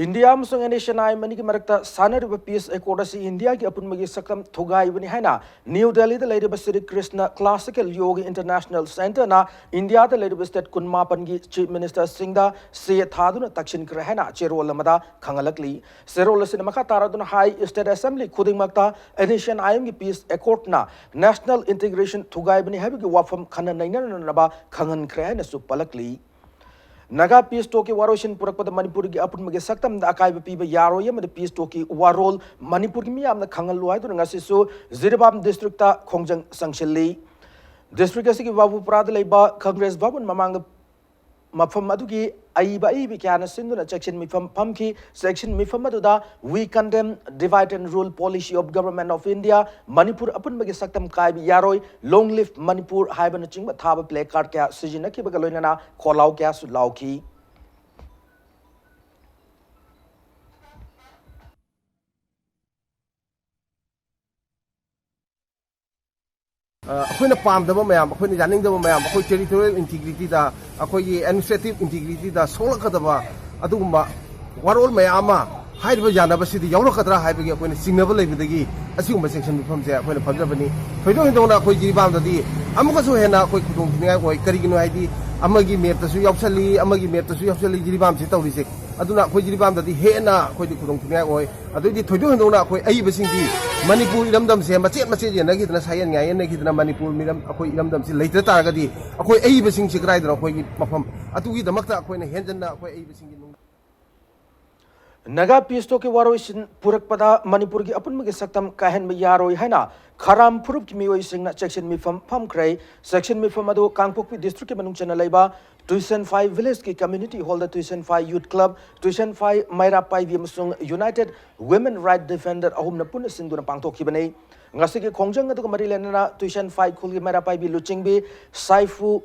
ꯏꯟꯗꯤꯌꯥ ꯑꯃꯁꯨꯡ N S C N I M ꯃꯔꯛꯇ ꯁꯥꯟꯅꯔꯤꯕ ꯄꯤꯁ ꯑꯦꯀꯣꯔꯗ ꯑꯁꯤ ꯏꯟꯗꯤꯌꯥꯒꯤ ꯑꯄꯨꯟꯕꯒꯤ ꯁꯛꯇꯝ ꯊꯨꯒꯥꯏꯕꯅꯤ ꯍꯥꯏꯅ ꯅ꯭ꯌꯨ ꯗꯦꯜꯂꯤꯗ ꯂꯩꯔꯤꯕ ꯁ꯭ꯔꯤ ꯀ꯭ꯔꯤꯁꯅ ꯀ꯭ꯂꯥꯁꯤꯀꯦꯜ ꯌꯣꯒ ꯏꯟꯇꯔꯅꯦꯁꯅꯦꯜ ꯁꯦꯟꯇꯔꯅ ꯏꯟꯗꯤꯌꯥꯗ ꯂꯩꯔꯤꯕ ꯁ꯭ꯇꯦꯠ ꯀꯨꯟꯃꯥꯄꯟꯒꯤ ꯆꯤꯐ ꯃꯤꯅꯤꯁꯇꯔꯁꯤꯡꯗ ꯆꯦ ꯊꯥꯗꯨꯅ ꯇꯛꯁꯤꯟꯈ꯭ꯔꯦ ꯍꯥꯏꯅ ꯆꯦꯔꯣꯜ ꯑꯃꯗ ꯈꯪꯍꯜꯂꯛꯂꯤ꯫ ꯆꯦꯔꯣꯜ ꯑꯁꯤꯅ ꯃꯈꯥ ꯇꯥꯔꯗꯨꯅ ꯍꯥꯏ, ꯁ꯭ꯇꯦꯠ ꯑꯦꯁꯦꯝꯕ꯭ꯂꯤ ꯈꯨꯗꯤꯡꯃꯛꯇ ꯑꯦꯟ ꯑꯦꯁ ꯑꯦꯟ ꯑꯥꯏ ꯑꯦꯝꯒꯤ ꯄꯤꯁ ꯑꯦꯀꯣꯔꯗꯅ ꯅꯦꯁꯅꯦꯜ ꯏꯟꯇꯤꯒ꯭ꯔꯦꯁꯟ ꯊꯨꯒꯥꯏꯕꯅꯤ ꯍꯥꯏꯕꯒꯤ ꯋꯥꯐꯝ ꯈꯟꯅ ꯅꯩꯅꯅꯅꯕ ꯈꯪꯍꯟꯈ꯭ꯔꯦ ꯍꯥꯏꯅꯁꯨ ꯄꯜꯂꯛꯂꯤ꯫ ꯅꯥꯒꯥ ꯄꯤꯁ ꯇꯣꯛꯀꯤ ꯋꯥꯔꯣꯏꯁꯤꯟ ꯄꯨꯔꯛꯄꯗ ꯃꯅꯤꯄꯨꯔꯒꯤ ꯑꯄꯨꯟꯕꯒꯤ ꯁꯛꯇꯝꯗ ꯑꯀꯥꯏꯕ ꯄꯤꯕ ꯌꯥꯔꯣꯏ ꯑꯃꯗꯤ ꯄꯤꯁ ꯇꯣꯛꯀꯤ ꯋꯥꯔꯣꯜ ꯃꯅꯤꯄꯨꯔꯒꯤ ꯃꯤꯌꯥꯝꯅ ꯈꯪꯍꯜꯂꯨ ꯍꯥꯏꯗꯨꯅ ꯉꯁꯤꯁꯨ ꯖꯤꯔꯤꯕꯥꯝ ꯗꯤꯁꯇ꯭ꯔꯤꯛꯇ ꯈꯣꯡꯖꯪ ꯆꯪꯁꯤꯜꯂꯤ꯫ ꯗꯤꯁꯇ꯭ꯔꯤꯛ ꯑꯁꯤꯒꯤ ꯕꯥꯕꯨꯄꯨꯔꯥꯗ ꯂꯩꯕ ꯀꯪꯒ꯭ꯔꯦꯁ ꯚꯕꯟ ꯃꯃꯥꯡꯗ ꯃꯐꯝ ꯑꯗꯨꯒꯤ ꯑꯏꯕ ꯑꯏꯕꯤ ꯀꯌꯥꯅ ꯁꯤꯟꯗꯨꯅ ꯆꯦꯛꯁꯤꯟ ꯃꯤꯐꯝ ꯐꯝꯈꯤ꯫ ꯆꯦꯛꯁꯤꯟ ꯃꯤꯐꯝ ꯑꯗꯨꯗ "We condemn divide and rule policy of Government of India, Manipur ꯑꯄꯨꯟꯕꯒꯤ ꯁꯛꯇꯝ ꯀꯥꯏꯕ ꯌꯥꯔꯣꯏ", "Long live Manipur" ꯍꯥꯏꯕꯅꯆꯤꯡꯕ ꯊꯥꯕ placard ꯀꯌꯥ ꯁꯤꯖꯤꯟꯅꯈꯤꯕꯒ ꯂꯣꯏꯅꯅ ꯈꯣꯜꯂꯥꯎ ꯀꯌꯥꯁꯨ ꯂꯥꯎꯈꯤ꯫ ꯑ, ꯑꯩꯈꯣꯏꯅ ꯄꯥꯝꯗꯕ ꯃꯌꯥꯝ, ꯑꯩꯈꯣꯏꯅ ꯌꯥꯅꯤꯡꯗꯕ ꯃꯌꯥꯝ, ꯑꯩꯈꯣꯏ territorial integrityꯗ, ꯑꯩꯈꯣꯏꯒꯤ administrative integrityꯗ ꯁꯣꯛꯂꯛꯀꯗꯕ ꯑꯗꯨꯒꯨꯝꯕ ꯋꯥꯔꯣꯜ ꯃꯌꯥꯝ ꯑꯃ ꯍꯥꯏꯔꯤꯕ ꯌꯥꯅꯕꯁꯤꯗ ꯌꯥꯎꯔꯛꯀꯗ꯭ꯔꯥ ꯍꯥꯏꯕꯒꯤ ꯑꯩꯈꯣꯏꯅ ꯆꯤꯡꯅꯕ ꯂꯩꯕꯗꯒꯤ ꯑꯁꯤꯒꯨꯝꯕ ꯆꯦꯛꯁꯤꯟ ꯃꯤꯐꯝꯁꯦ ꯑꯩꯈꯣꯏꯅ ꯐꯝꯖꯕꯅꯤ꯫ ꯊꯣꯏꯗꯣꯛ ꯍꯦꯟꯗꯣꯛꯅ ꯑꯩꯈꯣꯏ ꯖꯤꯔꯤꯕꯥꯝꯗꯗꯤ ꯑꯃꯨꯛꯀꯁꯨ ꯍꯦꯟꯅ ꯑꯩꯈꯣꯏ ꯈꯨꯗꯣꯡꯊꯤꯅꯤꯡꯉꯥꯏ ꯑꯣꯏ꯫ ꯀꯔꯤꯒꯤꯅꯣ ꯍꯥꯏꯗꯤ, ꯑꯃꯒꯤ mapꯇꯁꯨ ꯌꯥꯎꯁꯜꯂꯤ, ꯑꯃꯒꯤ mapꯇꯁꯨ ꯌꯥꯎꯁꯜꯂꯤ ꯖꯤꯔꯤꯕꯥꯝꯁꯤ ꯇꯧꯔꯤꯁꯦ꯫ ꯑꯗꯨꯅ ꯑꯩꯈꯣꯏ ꯖꯤꯔꯤꯕꯥꯝꯗꯗꯤ ꯍꯦꯟꯅ ꯑꯩꯈꯣꯏꯗꯤ ꯈꯨꯗꯣꯡꯊꯤꯅꯤꯡꯉꯥꯏ ꯑꯣꯏ꯫ ꯑꯗꯩꯗꯤ ꯊꯣꯏꯗꯣꯛ ꯍꯦꯟꯗꯣꯛꯅ ꯑꯩꯈꯣꯏ ꯑꯏꯕꯁꯤꯡꯗꯤ ꯃꯅꯤꯄꯨꯔ ꯏꯔꯝꯗꯝꯁꯦ ꯃꯆꯦꯠ ꯃꯆꯦꯠ ꯌꯦꯟꯅꯈꯤꯗꯅ, ꯁꯥꯌꯦꯟ ꯉꯥꯌꯦꯟꯅꯈꯤꯗꯅ, ꯃꯅꯤꯄꯨꯔ ꯃꯤꯔꯝ, ꯑꯩꯈꯣꯏ ꯏꯔꯝꯗꯝꯁꯤ ꯂꯩꯇ ꯇꯥꯔꯒꯗꯤ ꯑꯩꯈꯣꯏ ꯑꯏꯕꯁꯤꯡꯁꯤ ꯀꯗꯥꯏꯗꯅꯣ ꯑꯩꯈꯣꯏꯒꯤ ꯃꯐꯝ? ꯑꯗꯨꯒꯤꯗꯃꯛꯇ ꯑꯩꯈꯣꯏꯅ ꯍꯦꯟꯖꯟꯅ ꯑꯩꯈꯣꯏ ꯑꯏꯕꯁꯤꯡꯒꯤ ꯅꯨꯡ- ꯅꯥꯒꯥ peace talkꯀꯤ ꯋꯥꯔꯣꯏꯁꯤꯟ ꯄꯨꯔꯛꯄꯗ ꯃꯅꯤꯄꯨꯔꯒꯤ ꯑꯄꯨꯟꯕꯒꯤ ꯁꯛꯇꯝ ꯀꯥꯏꯍꯟꯕ ꯌꯥꯔꯣꯏ ꯍꯥꯏꯅ ꯈꯥꯔꯥꯝ ꯐꯨꯔꯨꯞꯀꯤ ꯃꯤꯑꯣꯏꯁꯤꯡꯅ ꯆꯦꯛꯁꯤꯟ ꯃꯤꯐꯝ ꯐꯝꯈ꯭ꯔꯦ꯫ ꯆꯦꯛꯁꯤꯟ ꯃꯤꯐꯝ ꯑꯗꯨ ꯀꯥꯡꯄꯣꯛꯄꯤ districtꯀꯤ ꯃꯅꯨꯡ ꯆꯟꯅ ꯂꯩꯕ ꯇꯨꯏꯁꯟꯐꯥꯏ villageꯀꯤ community hallꯗ ꯇꯨꯏꯁꯟꯐꯥꯏ youth club, ꯇꯨꯏꯁꯟꯐꯥꯏ ꯃꯩꯔꯥ ꯄꯥꯏꯕꯤ ꯑꯃꯁꯨꯡ United Women Right Defender ꯑꯍꯨꯝꯅ ꯄꯨꯟꯅ ꯁꯤꯟꯗꯨꯅ ꯄꯥꯡꯊꯣꯛꯈꯤꯕꯅꯤ꯫ ꯉꯁꯤꯒꯤ ꯈꯣꯡꯖꯪ ꯑꯗꯨꯒ ꯃꯔꯤ ꯂꯩꯅꯅ ꯇꯨꯏꯁꯟꯐꯥꯏ ꯈꯨꯜꯒꯤ ꯃꯩꯔꯥ ꯄꯥꯏꯕꯤ ꯂꯨꯆꯤꯡꯕꯤ ꯁꯥꯏꯐꯨ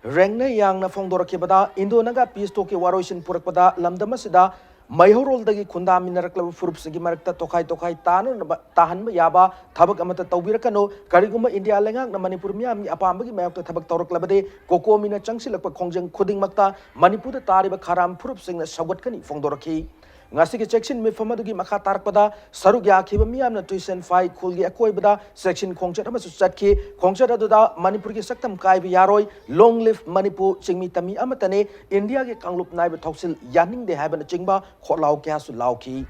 ꯔꯦꯡꯅ ꯌꯥꯡꯅ ꯐꯣꯡꯗꯣꯔꯛꯈꯤꯕꯗ, Indo-Naga peace talkꯀꯤ ꯋꯥꯔꯣꯏꯁꯤꯟ ꯄꯨꯔꯛꯄꯗ ꯂꯝꯗꯝ ꯑꯁꯤꯗ ꯃꯩꯍꯧꯔꯣꯜꯗꯒꯤ ꯈꯨꯟꯗꯥꯃꯤꯟꯅꯔꯛꯂꯕ ꯐꯨꯔꯨꯞꯁꯤꯡꯒꯤ ꯃꯔꯛꯇ ꯇꯣꯈꯥꯏ ꯇꯣꯈꯥꯏ ꯇꯥꯅꯅꯕ, ꯇꯥꯍꯟꯕ ꯌꯥꯕ ꯊꯕꯛ ꯑꯃꯠꯇ ꯇꯧꯕꯤꯔꯛꯀꯅꯨ꯫ ꯀꯔꯤꯒꯨꯝꯕ ꯏꯟꯗꯤꯌꯥ ꯂꯩꯉꯥꯛꯅ ꯃꯅꯤꯄꯨꯔ ꯃꯤꯌꯥꯝꯒꯤ ꯑꯄꯥꯝꯕꯒꯤ ꯃꯥꯌꯣꯛꯇ ꯊꯕꯛ ꯇꯧꯔꯛꯂꯕꯗꯤ, COCOMIꯅ ꯆꯪꯁꯤꯜꯂꯛꯄ ꯈꯣꯡꯖꯪ ꯈꯨꯗꯤꯡꯃꯛꯇ ꯃꯅꯤꯄꯨꯔꯗ ꯇꯥꯔꯤꯕ ꯈꯥꯔꯥꯝ ꯐꯨꯔꯨꯞꯁꯤꯡꯅ ꯁꯧꯒꯠꯀꯅꯤ ꯐꯣꯡꯗꯣꯔꯛꯈꯤ꯫ ꯉꯁꯤꯒꯤ ꯆꯦꯛꯁꯤꯟ ꯃꯤꯐꯝ ꯑꯗꯨꯒꯤ ꯃꯈꯥ ꯇꯥꯔꯛꯄꯗ ꯁꯔꯨꯛ ꯌꯥꯈꯤꯕ ꯃꯤꯌꯥꯝꯅ ꯇꯨꯏꯁꯟꯐꯥꯏ ꯈꯨꯜꯒꯤ ꯑꯀꯣꯏꯕꯗ ꯆꯦꯛꯁꯤꯟ ꯈꯣꯡꯆꯠ ꯑꯃꯁꯨ ꯆꯠꯈꯤ꯫ ꯈꯣꯡꯆꯠ ꯑꯗꯨꯗ "ꯃꯅꯤꯄꯨꯔꯒꯤ ꯁꯛꯇꯝ ꯀꯥꯏꯕ ꯌꯥꯔꯣꯏ", "Long live Manipur", "ꯆꯤꯡꯃꯤ ꯇꯝꯃꯤ ꯑꯃꯠꯇꯅꯤ", "ꯏꯟꯗꯤꯌꯥꯒꯤ ꯀꯥꯡꯂꯨꯞ ꯅꯥꯏꯕ ꯊꯧꯁꯤꯜ ꯌꯥꯅꯤꯡꯗꯦ" ꯍꯥꯏꯕꯅꯆꯤꯡꯕ ꯈꯣꯠꯂꯥꯎ ꯀꯌꯥꯁꯨ ꯂꯥꯎꯈꯤ꯫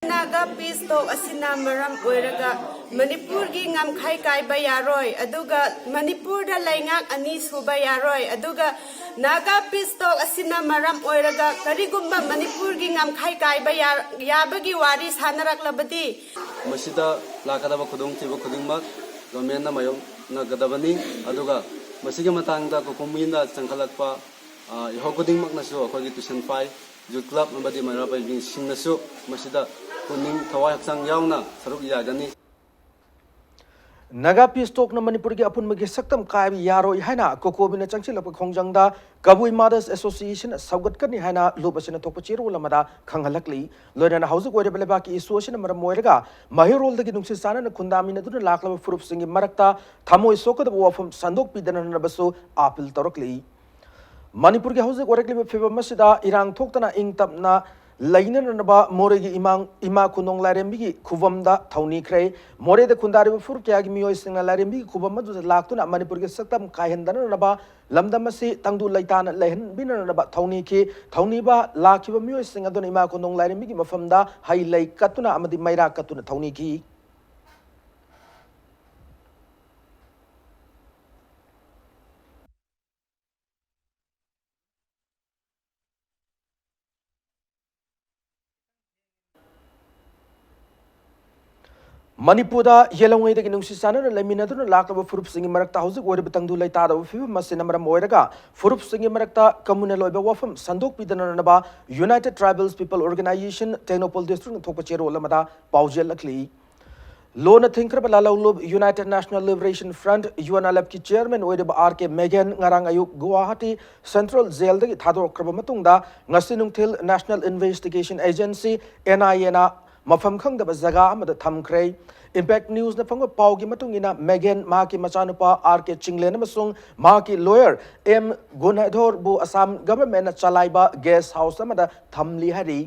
Naga peace talk ꯑꯁꯤꯅ ꯃꯔꯝ ꯑꯣꯏꯔꯒ ꯃꯅꯤꯄꯨꯔꯒꯤ ꯉꯝꯈꯩ ꯀꯥꯏꯕ ꯌꯥꯔꯣꯏ, ꯑꯗꯨꯒ ꯃꯅꯤꯄꯨꯔꯗ ꯂꯩꯉꯥꯛ ꯑꯅꯤ ꯁꯨꯕ ꯌꯥꯔꯣꯏ, ꯑꯗꯨꯒ Naga peace talk ꯑꯁꯤꯅ ꯃꯔꯝ ꯑꯣꯏꯔꯒ ꯀꯔꯤꯒꯨꯝꯕ ꯃꯅꯤꯄꯨꯔꯒꯤ ꯉꯝꯈꯩ ꯀꯥꯏꯕ ꯌꯥ-, ꯌꯥꯕꯒꯤ ꯋꯥꯔꯤ ꯁꯥꯟꯅꯔꯛꯂꯕꯗꯤ, ꯃꯁꯤꯗ ꯂꯥꯛꯀꯗꯕ ꯈꯨꯗꯣꯡꯊꯤꯕ ꯈꯨꯗꯤꯡꯃꯛ governmentꯅ ꯃꯥꯌꯣꯛ-, ꯅꯒꯗꯕꯅꯤ꯫ ꯑꯗꯨꯒ ꯃꯁꯤꯒꯤ ꯃꯇꯥꯡꯗ ꯀꯣꯀꯣꯃꯤꯅ ꯆꯪꯈꯠꯂꯛꯄ, ꯑ, ꯏꯍꯧ ꯈꯨꯗꯤꯡꯃꯛꯅꯁꯨ ꯑꯩꯈꯣꯏꯒꯤ ꯇꯨꯏꯁꯟ ꯐꯥꯏ, ꯌꯨꯠ ꯀ꯭ꯂꯕ ꯑꯃꯗꯤ ꯃꯩꯔꯥ ꯄꯥꯏꯕꯤꯁꯤꯡꯅꯁꯨ ꯃꯁꯤꯗ ꯄꯨꯛꯅꯤꯡ ꯊꯋꯥꯏ ꯍꯛꯆꯥꯡ ꯌꯥꯎꯅ ꯁꯔꯨꯛ ꯌꯥꯒꯅꯤ꯫ ꯅꯥꯒꯥ ꯄꯤꯁ ꯇꯣꯛꯅ ꯃꯅꯤꯄꯨꯔꯒꯤ ꯑꯄꯨꯟꯕꯒꯤ ꯁꯛꯇꯝ ꯀꯥꯏꯕ ꯌꯥꯔꯣꯏ ꯍꯥꯏꯅ ꯀꯣꯀꯣꯃꯤꯅ ꯆꯪꯁꯤꯜꯂꯛꯄ ꯈꯣꯡꯖꯪꯗ ꯀꯕꯨꯏ ꯃꯥꯗꯔꯁ ꯑꯦꯁꯣꯁꯤꯌꯦꯁꯟ ꯁꯧꯒꯠꯀꯅꯤ ꯍꯥꯏꯅ ꯂꯨꯞ ꯑꯁꯤꯅ ꯊꯣꯛꯄ ꯆꯦꯔꯣꯜ ꯑꯃꯗ ꯈꯪꯍꯜꯂꯛꯂꯤ꯫ ꯂꯣꯏꯅꯅ ꯍꯧꯖꯤꯛ ꯑꯣꯏꯔꯤꯕ ꯂꯩꯕꯥꯛꯀꯤ ꯏꯁꯨ ꯑꯁꯤꯅ ꯃꯔꯝ ꯑꯣꯏꯔꯒ ꯃꯍꯩꯔꯣꯜꯗꯒꯤ ꯅꯨꯡꯁꯤ ꯆꯥꯟꯅꯅ ꯈꯨꯟꯗꯥꯃꯤꯟꯅꯗꯨꯅ ꯂꯥꯛꯂꯕ ꯐꯨꯔꯨꯞꯁꯤꯡꯒꯤ ꯃꯔꯛꯇ ꯊꯃꯣꯏ ꯁꯣꯛꯀꯗꯕ ꯋꯥꯐꯝ ꯁꯟꯗꯣꯛꯄꯤꯗꯅꯅꯕꯁꯨ ꯑꯥꯄꯤꯜ ꯇꯧꯔꯛꯂꯤ꯫ ꯃꯅꯤꯄꯨꯔꯒꯤ ꯍꯧꯖꯤꯛ ꯑꯣꯏꯔꯛꯂꯤꯕ ꯐꯤꯕꯝ ꯑꯁꯤꯗ ꯏꯔꯥꯡ ꯊꯣꯛꯇꯅ ꯏꯪ ꯇꯞꯅ ꯂꯩꯅꯅꯕ ꯃꯣꯔꯦꯒꯤ ꯏꯃꯥꯡ-, ꯏꯃꯥ ꯈꯨꯟꯗꯣꯡ ꯂꯥꯏꯔꯦꯝꯕꯤꯒꯤ ꯈꯨꯕꯝꯗ ꯊꯧꯅꯤꯈ꯭ꯔꯦ꯫ ꯃꯣꯔꯦꯗ ꯈꯨꯟꯗꯥꯔꯤꯕ ꯐꯨꯔꯨꯞ ꯀꯌꯥꯒꯤ ꯃꯤꯑꯣꯏꯁꯤꯡꯅ ꯂꯥꯏꯔꯦꯝꯕꯤꯒꯤ ꯈꯨꯕꯝ ꯑꯗꯨꯗ ꯂꯥꯛꯇꯨꯅ ꯃꯅꯤꯄꯨꯔꯒꯤ ꯁꯛꯇꯝ ꯀꯥꯏꯍꯟꯗꯅꯅꯕ, ꯂꯝꯗꯝ ꯑꯁꯤ ꯇꯪꯗꯨ ꯂꯩꯇꯥꯅ ꯂꯩꯍꯟꯕꯤꯅꯅꯕ ꯊꯧꯅꯤꯈꯤ꯫ ꯊꯧꯅꯤꯕ ꯂꯥꯛꯈꯤꯕ ꯃꯤꯑꯣꯏꯁꯤꯡ ꯑꯗꯨꯅ ꯏꯃꯥ ꯈꯨꯟꯗꯣꯡ ꯂꯥꯏꯔꯦꯝꯕꯤꯒꯤ ꯃꯐꯝꯗ ꯍꯩ ꯂꯩ ꯀꯠꯇꯨꯅ ꯑꯃꯗꯤ ꯃꯩꯔꯥ ꯀꯠꯇꯨꯅ ꯊꯧꯅꯤꯈꯤ꯫ ꯃꯅꯤꯄꯨꯔꯗ ꯌꯦꯜꯍꯧꯉꯩꯗꯒꯤ ꯅꯨꯡꯁꯤ ꯆꯥꯟꯅꯅ ꯂꯩꯃꯤꯟꯅꯗꯨꯅ ꯂꯥꯛꯂꯕ ꯐꯨꯔꯨꯞꯁꯤꯡꯒꯤ ꯃꯔꯛꯇ ꯍꯧꯖꯤꯛ ꯑꯣꯏꯔꯤꯕ ꯇꯪꯗꯨ ꯂꯩꯇꯥꯗꯕ ꯐꯤꯕꯝ ꯑꯁꯤꯅ ꯃꯔꯝ ꯑꯣꯏꯔꯒ ꯐꯨꯔꯨꯞꯁꯤꯡꯒꯤ ꯃꯔꯛꯇ ꯀꯃꯨꯅꯦꯜ ꯑꯣꯏꯕ ꯋꯥꯐꯝ ꯁꯟꯗꯣꯛꯄꯤꯗꯅꯅꯕ United Tribals People Organisation Tengnoupal ꯗꯤꯁꯇ꯭ꯔꯤꯛꯅ ꯊꯣꯛꯄ ꯆꯦꯔꯣꯜ ꯑꯃꯗ ꯄꯥꯎꯖꯦꯜꯂꯛꯂꯤ꯫ ꯂꯣꯟꯅ ꯊꯤꯡꯈ꯭ꯔꯕ ꯂꯥꯜꯍꯧꯂꯨꯞ United National Liberation Front, UNLFꯀꯤ ꯆꯤꯌꯔꯃꯦꯟ ꯑꯣꯏꯔꯤꯕ ꯑꯥꯔ ꯀꯦ ꯃꯦꯒꯦꯟ ꯉꯔꯥꯡ ꯑꯌꯨꯛ ꯒꯨꯋꯥꯍꯥꯇꯤ ꯁꯦꯟꯇ꯭ꯔꯦꯜ ꯖꯦꯜꯗꯒꯤ ꯊꯥꯗꯣꯔꯛꯈ꯭ꯔꯕ ꯃꯇꯨꯡꯗ ꯉꯁꯤ ꯅꯨꯡꯊꯤꯜ National Investigation Agency, NIAꯅ ꯃꯐꯝ ꯈꯪꯗꯕ ꯖꯒꯥ ꯑꯃꯗ ꯊꯝꯈ꯭ꯔꯦ꯫ ꯏꯝꯄꯦꯛ ꯅ꯭ꯌꯨꯁꯅ ꯐꯪꯕ ꯄꯥꯎꯒꯤ ꯃꯇꯨꯡ ꯏꯟꯅ, ꯃꯦꯒꯦꯟ, ꯃꯍꯥꯛꯀꯤ ꯃꯆꯥꯅꯨꯄꯥ ꯑꯥꯔ ꯀꯦ ꯆꯤꯡꯂꯦꯟ ꯑꯃꯁꯨꯡ ꯃꯍꯥꯛꯀꯤ ꯂꯣꯌꯔ ꯑꯦꯝ ꯒꯨꯅꯦꯙꯣꯔꯕꯨ ꯑꯁꯥꯝ ꯒꯚꯔꯟꯃꯦꯟꯠꯅ ꯆꯂꯥꯏꯕ ꯒꯦꯁ ꯍꯥꯎꯁ ꯑꯃꯗ ꯊꯝꯂꯤ ꯍꯥꯏꯔꯤ꯫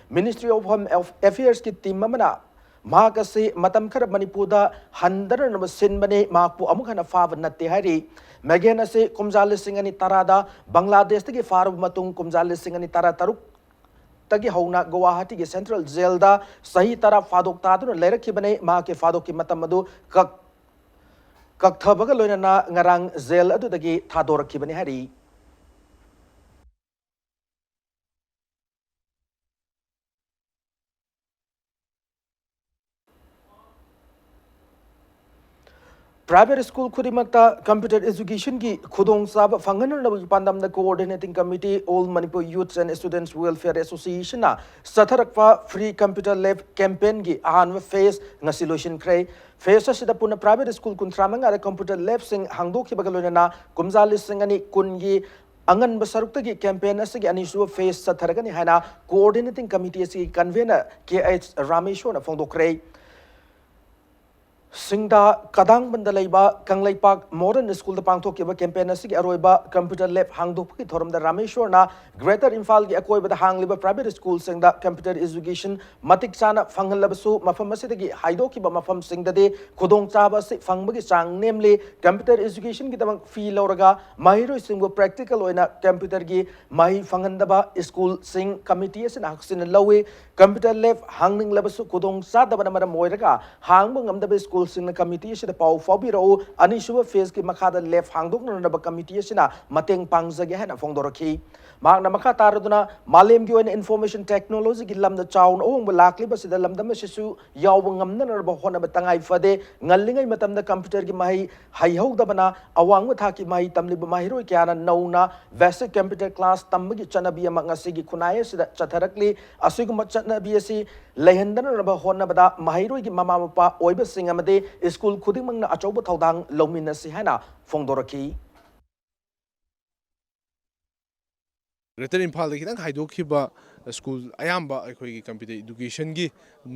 Ministry of Home Affairsꯀꯤ ꯇꯤꯝ ꯑꯃꯅ ꯃꯍꯥꯛ ꯑꯁꯤ ꯃꯇꯝ ꯈꯔ ꯃꯅꯤꯄꯨꯔꯗ ꯍꯟꯗꯅꯅꯕ ꯁꯤꯟꯕꯅꯤ, ꯃꯍꯥꯛꯄꯨ ꯑꯃꯨꯛ ꯍꯟꯅ ꯐꯥꯕ ꯅꯠꯇꯦ ꯍꯥꯏꯔꯤ꯫ ꯃꯦꯒꯦꯟ ꯑꯁꯤ ꯀꯨꯝꯖꯥ ꯂꯤꯁꯤꯡ ꯑꯅꯤ ꯇꯔꯥꯗ ꯕꯪꯒ꯭ꯂꯥꯗꯦꯁꯇꯒꯤ ꯐꯥꯔꯕ ꯃꯇꯨꯡ, ꯀꯨꯝꯖꯥ ꯂꯤꯁꯤꯡ ꯑꯅꯤ ꯇꯔꯥ ꯇꯔꯨꯛ ꯇꯒꯤ ꯍꯧꯅ ꯒꯨꯋꯥꯍꯥꯇꯤꯒꯤ ꯁꯦꯟꯇ꯭ꯔꯦꯜ ꯖꯦꯜꯗ ꯆꯍꯤ ꯇꯔꯥ ꯐꯥꯗꯣꯛ ꯇꯥꯗꯨꯅ ꯂꯩꯔꯛꯈꯤꯕꯅꯤ꯫ ꯃꯍꯥꯛꯀꯤ ꯐꯥꯗꯣꯛꯀꯤ ꯃꯇꯝ ꯑꯗꯨ ꯀꯛ-, ꯀꯛꯊꯕꯒ ꯂꯣꯏꯅꯅ ꯉꯔꯥꯡ ꯖꯦꯜ ꯑꯗꯨꯗꯒꯤ ꯊꯥꯗꯣꯔꯛꯈꯤꯕꯅꯤ ꯍꯥꯏꯔꯤ꯫ Private school ꯈꯨꯗꯤꯡꯃꯛꯇ computer educationꯒꯤ ꯈꯨꯗꯣꯡꯆꯥꯕ ꯐꯪꯍꯟꯅꯅꯕꯒꯤ ꯄꯥꯟꯗꯝꯗ Coordinating Committee, All Manipur Youths and Students Welfare Associationꯅ ꯆꯠꯊꯔꯛꯄ Free Computer Lab campaignꯒꯤ ꯑꯍꯥꯟꯕ phase ꯉꯁꯤ ꯂꯣꯏꯁꯤꯟꯈ꯭ꯔꯦ꯫ Phase ꯑꯁꯤꯗ ꯄꯨꯟꯅ private school ꯀꯨꯟꯊ꯭ꯔꯥ ꯃꯉꯥꯗ computer labꯁꯤꯡ ꯍꯥꯡꯗꯣꯛꯈꯤꯕꯒ ꯂꯣꯏꯅꯅ ꯀꯨꯝꯖꯥ ꯂꯤꯁꯤꯡ ꯑꯅꯤ ꯀꯨꯟꯒꯤ ꯑꯉꯟꯕ ꯁꯔꯨꯛꯇꯒꯤ campaign ꯑꯁꯤꯒꯤ ꯑꯅꯤꯁꯨꯕ phase ꯆꯠꯊꯔꯒꯅꯤ ꯍꯥꯏꯅ Coordinating Committee ꯑꯁꯤꯒꯤ convener ꯀꯦ ꯑꯩꯆ ꯔꯥꯃꯦꯁꯣꯔꯅ ꯐꯣꯡꯗꯣꯛꯈ꯭ꯔꯦ꯫ ꯁꯤꯡꯗꯥ ꯀꯗꯥꯡꯕꯟꯗ ꯂꯩꯕ ꯀꯪꯂꯩꯄꯥꯛ Modern Schoolꯗ ꯄꯥꯡꯊꯣꯛꯈꯤꯕ campaign ꯑꯁꯤꯒꯤ ꯑꯔꯣꯏꯕ computer lab ꯍꯥꯡꯗꯣꯛꯄꯒꯤ ꯊꯧꯔꯝꯗ ꯔꯥꯃꯦꯁꯣꯔꯅ Greater ꯏꯝꯐꯥꯜꯒꯤ ꯑꯀꯣꯏꯕꯗ ꯍꯥꯡꯂꯤꯕ private schoolꯁꯤꯡꯗ computer education ꯃꯇꯤꯛ ꯆꯥꯅ ꯐꯪꯍꯜꯂꯕꯁꯨ, ꯃꯐꯝ ꯑꯁꯤꯗꯒꯤ ꯍꯥꯏꯗꯣꯛꯈꯤꯕ ꯃꯐꯝꯁꯤꯡꯗꯗꯤ ꯈꯨꯗꯣꯡꯆꯥꯕ ꯑꯁꯤ ꯐꯪꯕꯒꯤ ꯆꯥꯡ ꯅꯦꯝꯂꯤ꯫ Computer educationꯒꯤꯗꯃꯛ fee ꯂꯧꯔꯒ ꯃꯍꯩꯔꯣꯏꯁꯤꯡꯕꯨ practical ꯑꯣꯏꯅ computerꯒꯤ ꯃꯍꯩ ꯐꯪꯍꯟꯗꯕ schoolꯁꯤꯡ committee ꯑꯁꯤꯅ ꯍꯛꯆꯤꯟꯅ ꯂꯧꯏ꯫ Computer lab ꯍꯥꯡꯅꯤꯡꯂꯕꯁꯨ ꯈꯨꯗꯣꯡ ꯆꯥꯗꯕꯅ ꯃꯔꯝ ꯑꯣꯏꯔꯒ ꯍꯥꯡꯕ ꯉꯝꯗꯕ schoolꯁꯤꯡꯅ committee ꯑꯁꯤꯗ ꯄꯥꯎ ꯐꯥꯎꯕꯤꯔꯛꯎ꯫ ꯑꯅꯤꯁꯨꯕ phaseꯀꯤ ꯃꯈꯥꯗ lab ꯍꯥꯡꯗꯣꯛꯅꯅꯕ committee ꯑꯁꯤꯅ ꯃꯇꯦꯡ ꯄꯥꯡꯖꯒꯦ ꯍꯥꯏꯅ ꯐꯣꯡꯗꯣꯔꯛꯈꯤ꯫ ꯃꯍꯥꯛꯅ ꯃꯈꯥ ꯇꯥꯔꯗꯨꯅ ꯃꯥꯂꯦꯝꯒꯤ ꯑꯣꯏꯅ information technologyꯒꯤ ꯂꯝꯗ ꯆꯥꯎꯅ ꯑꯍꯣꯡꯕ ꯂꯥꯛꯂꯤꯕꯁꯤꯗ ꯂꯝꯗꯝ ꯑꯁꯤꯁꯨ ꯌꯥꯎꯕ ꯉꯝꯅꯅꯕ ꯍꯣꯠꯅꯕ ꯇꯉꯥꯏ ꯐꯗꯦ꯫ ꯉꯜꯂꯤꯉꯩ ꯃꯇꯝꯗ computerꯒꯤ ꯃꯍꯩ ꯍꯩꯍꯧꯗꯕꯅ ꯑꯋꯥꯡꯕ ꯊꯥꯛꯀꯤ ꯃꯍꯩ ꯇꯝꯂꯤꯕ ꯃꯍꯩꯔꯣꯏ ꯀꯌꯥꯅ ꯅꯧꯅ basic computer class ꯇꯝꯕꯒꯤ ꯆꯠꯅꯕꯤ ꯑꯃ ꯉꯁꯤꯒꯤ ꯈꯨꯟꯅꯥꯏ ꯑꯁꯤꯗ ꯆꯠꯊꯔꯛꯂꯤ꯫ ꯑꯁꯤꯒꯨꯝꯕ ꯆꯠꯅꯕꯤ ꯑꯁꯤ ꯂꯩꯍꯟꯗꯅꯕ ꯍꯣꯠꯅꯕꯗ ꯃꯍꯩꯔꯣꯏꯒꯤ ꯃꯃꯥ ꯃꯄꯥ ꯑꯣꯏꯕꯁꯤꯡ ꯑꯃꯗꯤ school ꯈꯨꯗꯤꯡꯃꯛꯅ ꯑꯆꯧꯕ ꯊꯧꯗꯥꯡ ꯂꯧꯃꯤꯟꯅꯁꯤ ꯍꯥꯏꯅ ꯐꯣꯡꯗꯣꯔꯛꯈꯤ꯫ Greater ꯏꯝꯐꯥꯜꯗ ꯈꯤꯇꯪ ꯍꯥꯏꯗꯣꯛꯈꯤꯕ school ꯑꯌꯥꯝꯕ ꯑꯩꯈꯣꯏꯒꯤ computer educationꯒꯤ